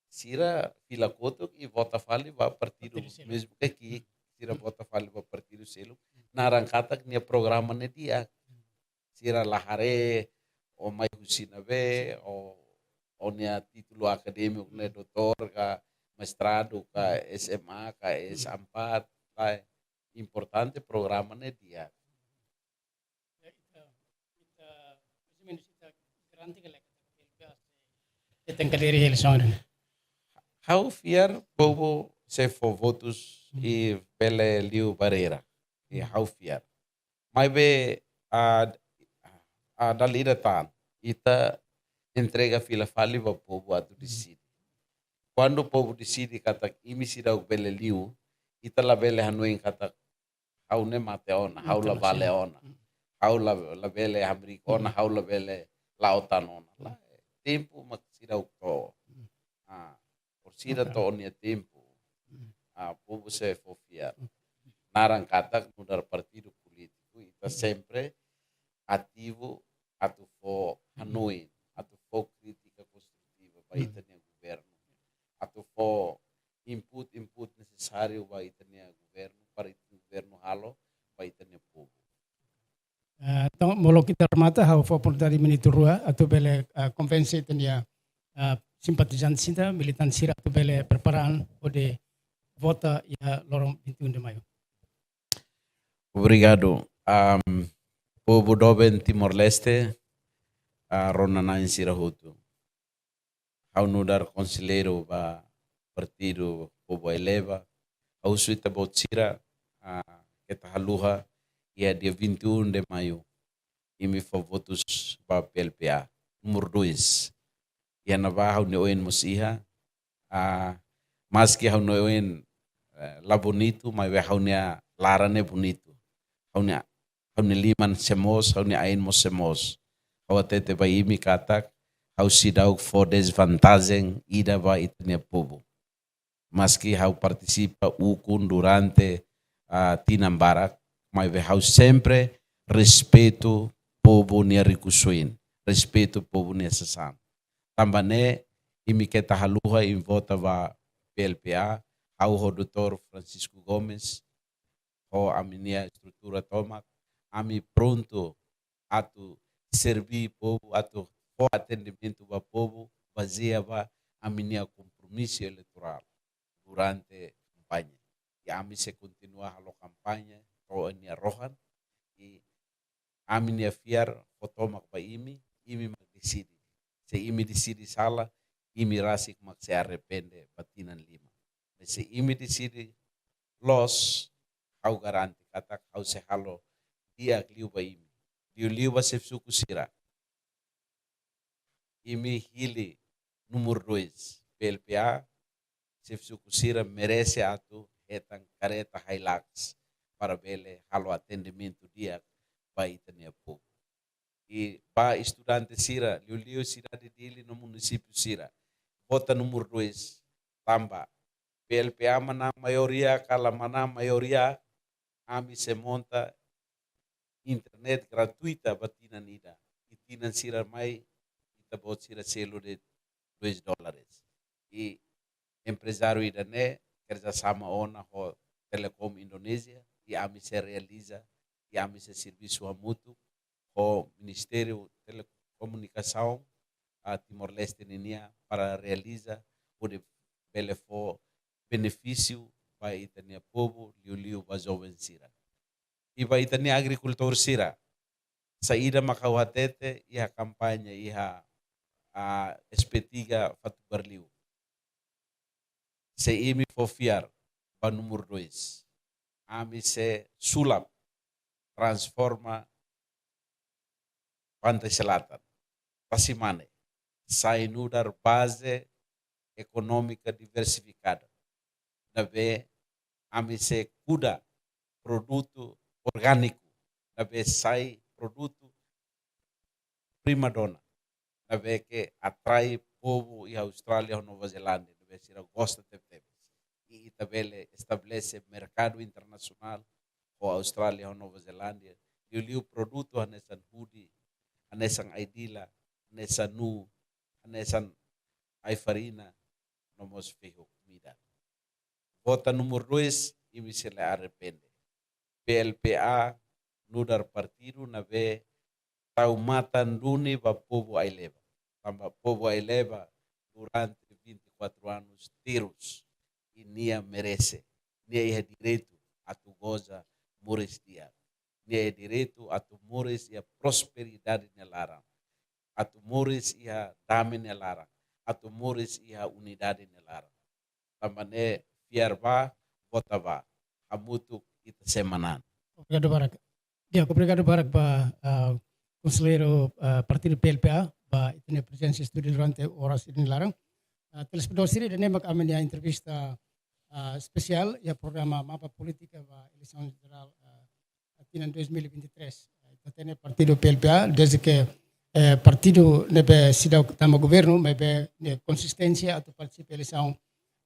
sira fila kotuk i vota fali ba partidu, partidu seluk, mezmu ke ki'ik, sira vota fali ba partidu seluk, naran katak nia programa ne'e di'ak. Sira la haree ó mai husi ne'ebé, ó, ó-nia títulu akadémiku ne'e doutór ka, mestradu ka, S M A ka, S empat, lae. Importante programa ne'e di'ak. Ya, ita, ita, mais ou menus ita garante ka lae katak PLPA sei hetan kadeira iha eleisaun ne'e? Ha'u fiar povu sei fó votus i bele liu barreira. I ha'u fiar. Maibé, ah, ah, dala ida tan, ita entrega fila fali ba povu atu deside. Kuandu povu deside katak imi seidauk bele liu, ita labele hanoin katak ha'u ne'e mate ona, ha'u la vale ona. Ha'u la, labele hamriik ona, ha'u labele la'o tan ona. Lae, tempu mak seidauk to'o. Ah, por sira to'o nia tempu. Ah, povu sei fó fiar. Naran katak nu'udar partidu polítiku, ita sempre ativu atu fó hanoin, atu fó krítika konstrutiva ba ita-nia governu, atu fó input, input nesesáriu ba ita-nia governu, para ita-nia governu halo ba ita-nia povu. Ah, entaun, molok ita remata, ha'u fó oportunidade minutu rua, atu bele, ah, konvense ita-nia, ah, simpatizante sira, militante sira, atu bele prepara an hodi vota iha loron vinte e um de maio. Obrigadu. Am, povu doben Timor-Leste, ah, rona-na'in sira hotu. Ha'u nu'udar konselleiru ba Partidu Povu Aileba, ha'u husu ita-boot sira, ah, keta haluha, iha dia vinte e um de maio, imi fó votus ba PLPA. Númeru dois. Iha ne'ebá ha'u-nia oin mós iha, ah, maski ha'u-nia oin, eh, la bonitu, maibé ha'u-nia laran ne'e bonitu. Ha'u-nia, ha'u-nia liman sei moos, ha'u-nia ain mós sei moos. Ha'u hatete ba imi katak, ha'u seidauk fó dezvantajen ida ba ita-nia povu. Maski ha'u partisipa ukun durante, ah, tinan barak, maibé ha'u sempre respeitu povu nia rikusoin, respeitu povu nia sasán. Tanba ne'e, imi keta haluha, imi vota ba PLPA, ha'u ho doutór Francisco Gomes, ho ami-nia estrutura tomak, ami prontu atu serví povu, atu fó atendimentu ba povu, bazeia ba ami-nia kompromisu eleitorál durante kampaña. I ami sei kontinua halo kampaña to'o nia rohan, i ami-nia fiar fó tomak ba imi, imi mak deside. Se imi deside sala, imi rasik mak sei arrepende ba tinan lima. Mas se imi deside loos, ha'u garante katak ha'u sei halo di'ak liu ba imi. Liuliu ba xefe suku sira. Imi hili númeru dois, PLPA, xefe suku sira merese atu hetan karreta Hilux para bele halo atendimentu di'ak ba ita-nia povu. I ba estudante sira, liuliu sidade Dili no munisípiu sira, vota númeru dois, tanba PLPA manán maioria ka la manán maioria, ami sei monta internet gratuita ba tinan ida. I tinan sira mai, ita-boot sira selu de'it dois dólares. I emprezáriu ida-ne'e kerjasama ona ho Telekom Indonézia, i ami sei realiza, i ami sei servisu hamutuk ho Ministériu Telekomunikasaun, ah, Timor-Leste ninian para realiza, hodi bele fó benefísiu ba ita-nia povu, liuliu ba joven sira. I ba ita-nia agrikultór sira, saida mak ha'u hatete iha kampaña iha, ah, S P tiga Fatuberliu. Se imi fó fiar ba númeru dois, ami sei sulap, transforma Pantai Selatan, Tasimane, sai nu'udar baze ekonómika diversifikada. Ne'ebé ami sei kuda produtu orgániku, ne'ebé sai produtu primadona, ne'ebé ke atrai povu iha Austrália ho Nova Zelándia, ne'ebé sira gosta tebetebes. I ita bele estabelese merkadu internasionál ho Austrália ho Nova Zelándia, liuliu produtu hanesan hudi, hanesan ai-dila, hanesan nuu, hanesan ai-farina, no mós fehuk-midar. Vota númeru dois, imi sei la arrepende. PLPA nu'udar partidu ne'ebé tau matan duni ba povu Aileba. Tanba povu Aileba durante vinte e quatro anos terus, i nia merese. Nia iha direitu atu goza moris di'ak. Nia iha direitu atu moris iha prosperidade nia laran, atu moris iha dame nia laran, atu moris iha unidade nia laran. Tanba ne'e, fiar bá, vota bá. Hamutuk ita sei manán. Obrigadu barak. Ya, obrigadu barak ba, ah, konselleiru, ah, partidu PLPA, ba ita-nia prezensa estúdiu durante oras ida-ne'e nia laran. Ah, telespetadór sira, ida-ne'e mak ami-nia entrevista, ah, espesiál iha programa Mapa Polítika ba eleisaun jerál, ah, tinan dois mil e vinte e três. Ita hatene partidu PLPA, desde ke, eh, partidu ne'ebé seidauk tama governu, maibé nia konsisténsia atu partisipa eleisaun,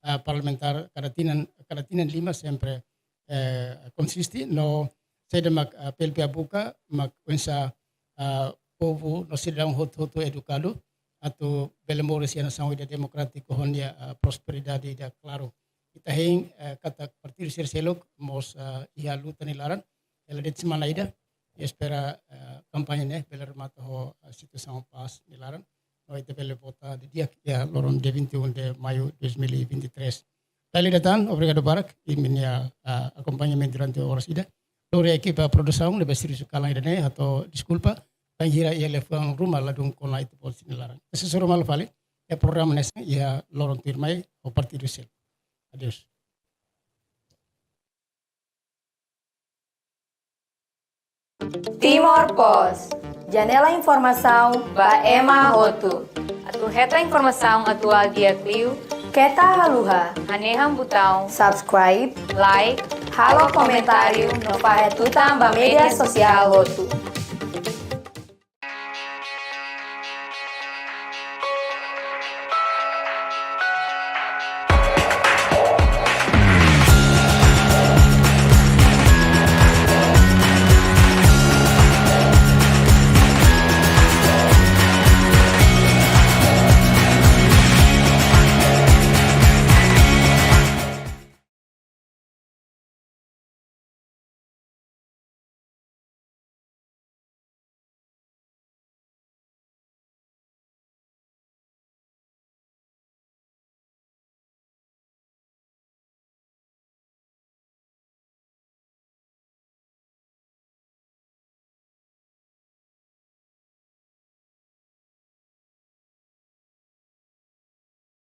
ah, parlamentár kada tinan, kada tinan lima sempre, eh, konsiste, no saida mak, ah, PLPA buka, mak oinsá, ah, povu no sidadaun hotu-hotu edukadu, atu bele moris iha nasaun ida demokrátiku ho nia, ah, prosperidade ida klaru. Ita hein, eh, katak partidu sira seluk mós, eh, iha luta nia laran, hela de'it semana ida, i espera, eh, kampaña ne'e bele remata ho, eh, situasaun pás nia laran. No ita bele vota didi'ak iha loron dia vinte e um de maio dois mil e vinte e três. Dala ida tan, obrigadu barak, imi-nia, eh, akompañamentu durante oras ida. Lori ekipa produsaun ne'ebé servisu kalan ida-ne'e, hato'o deskulpa, bainhira iha liafuan ruma ladún kona ita-boot sira-nia laran. Ita sei hasoru malu fali iha programa hanesan ne'e iha loron tuirmai ho partidu seluk. Adeus. Timor Post, janela informasaun ba ema hotu. Atu hetan informasaun atuál di'ak liu, keta haluha hanehan butaun subscribe, like, halo komentáriu no fahe tutan ba média sosiál hotu.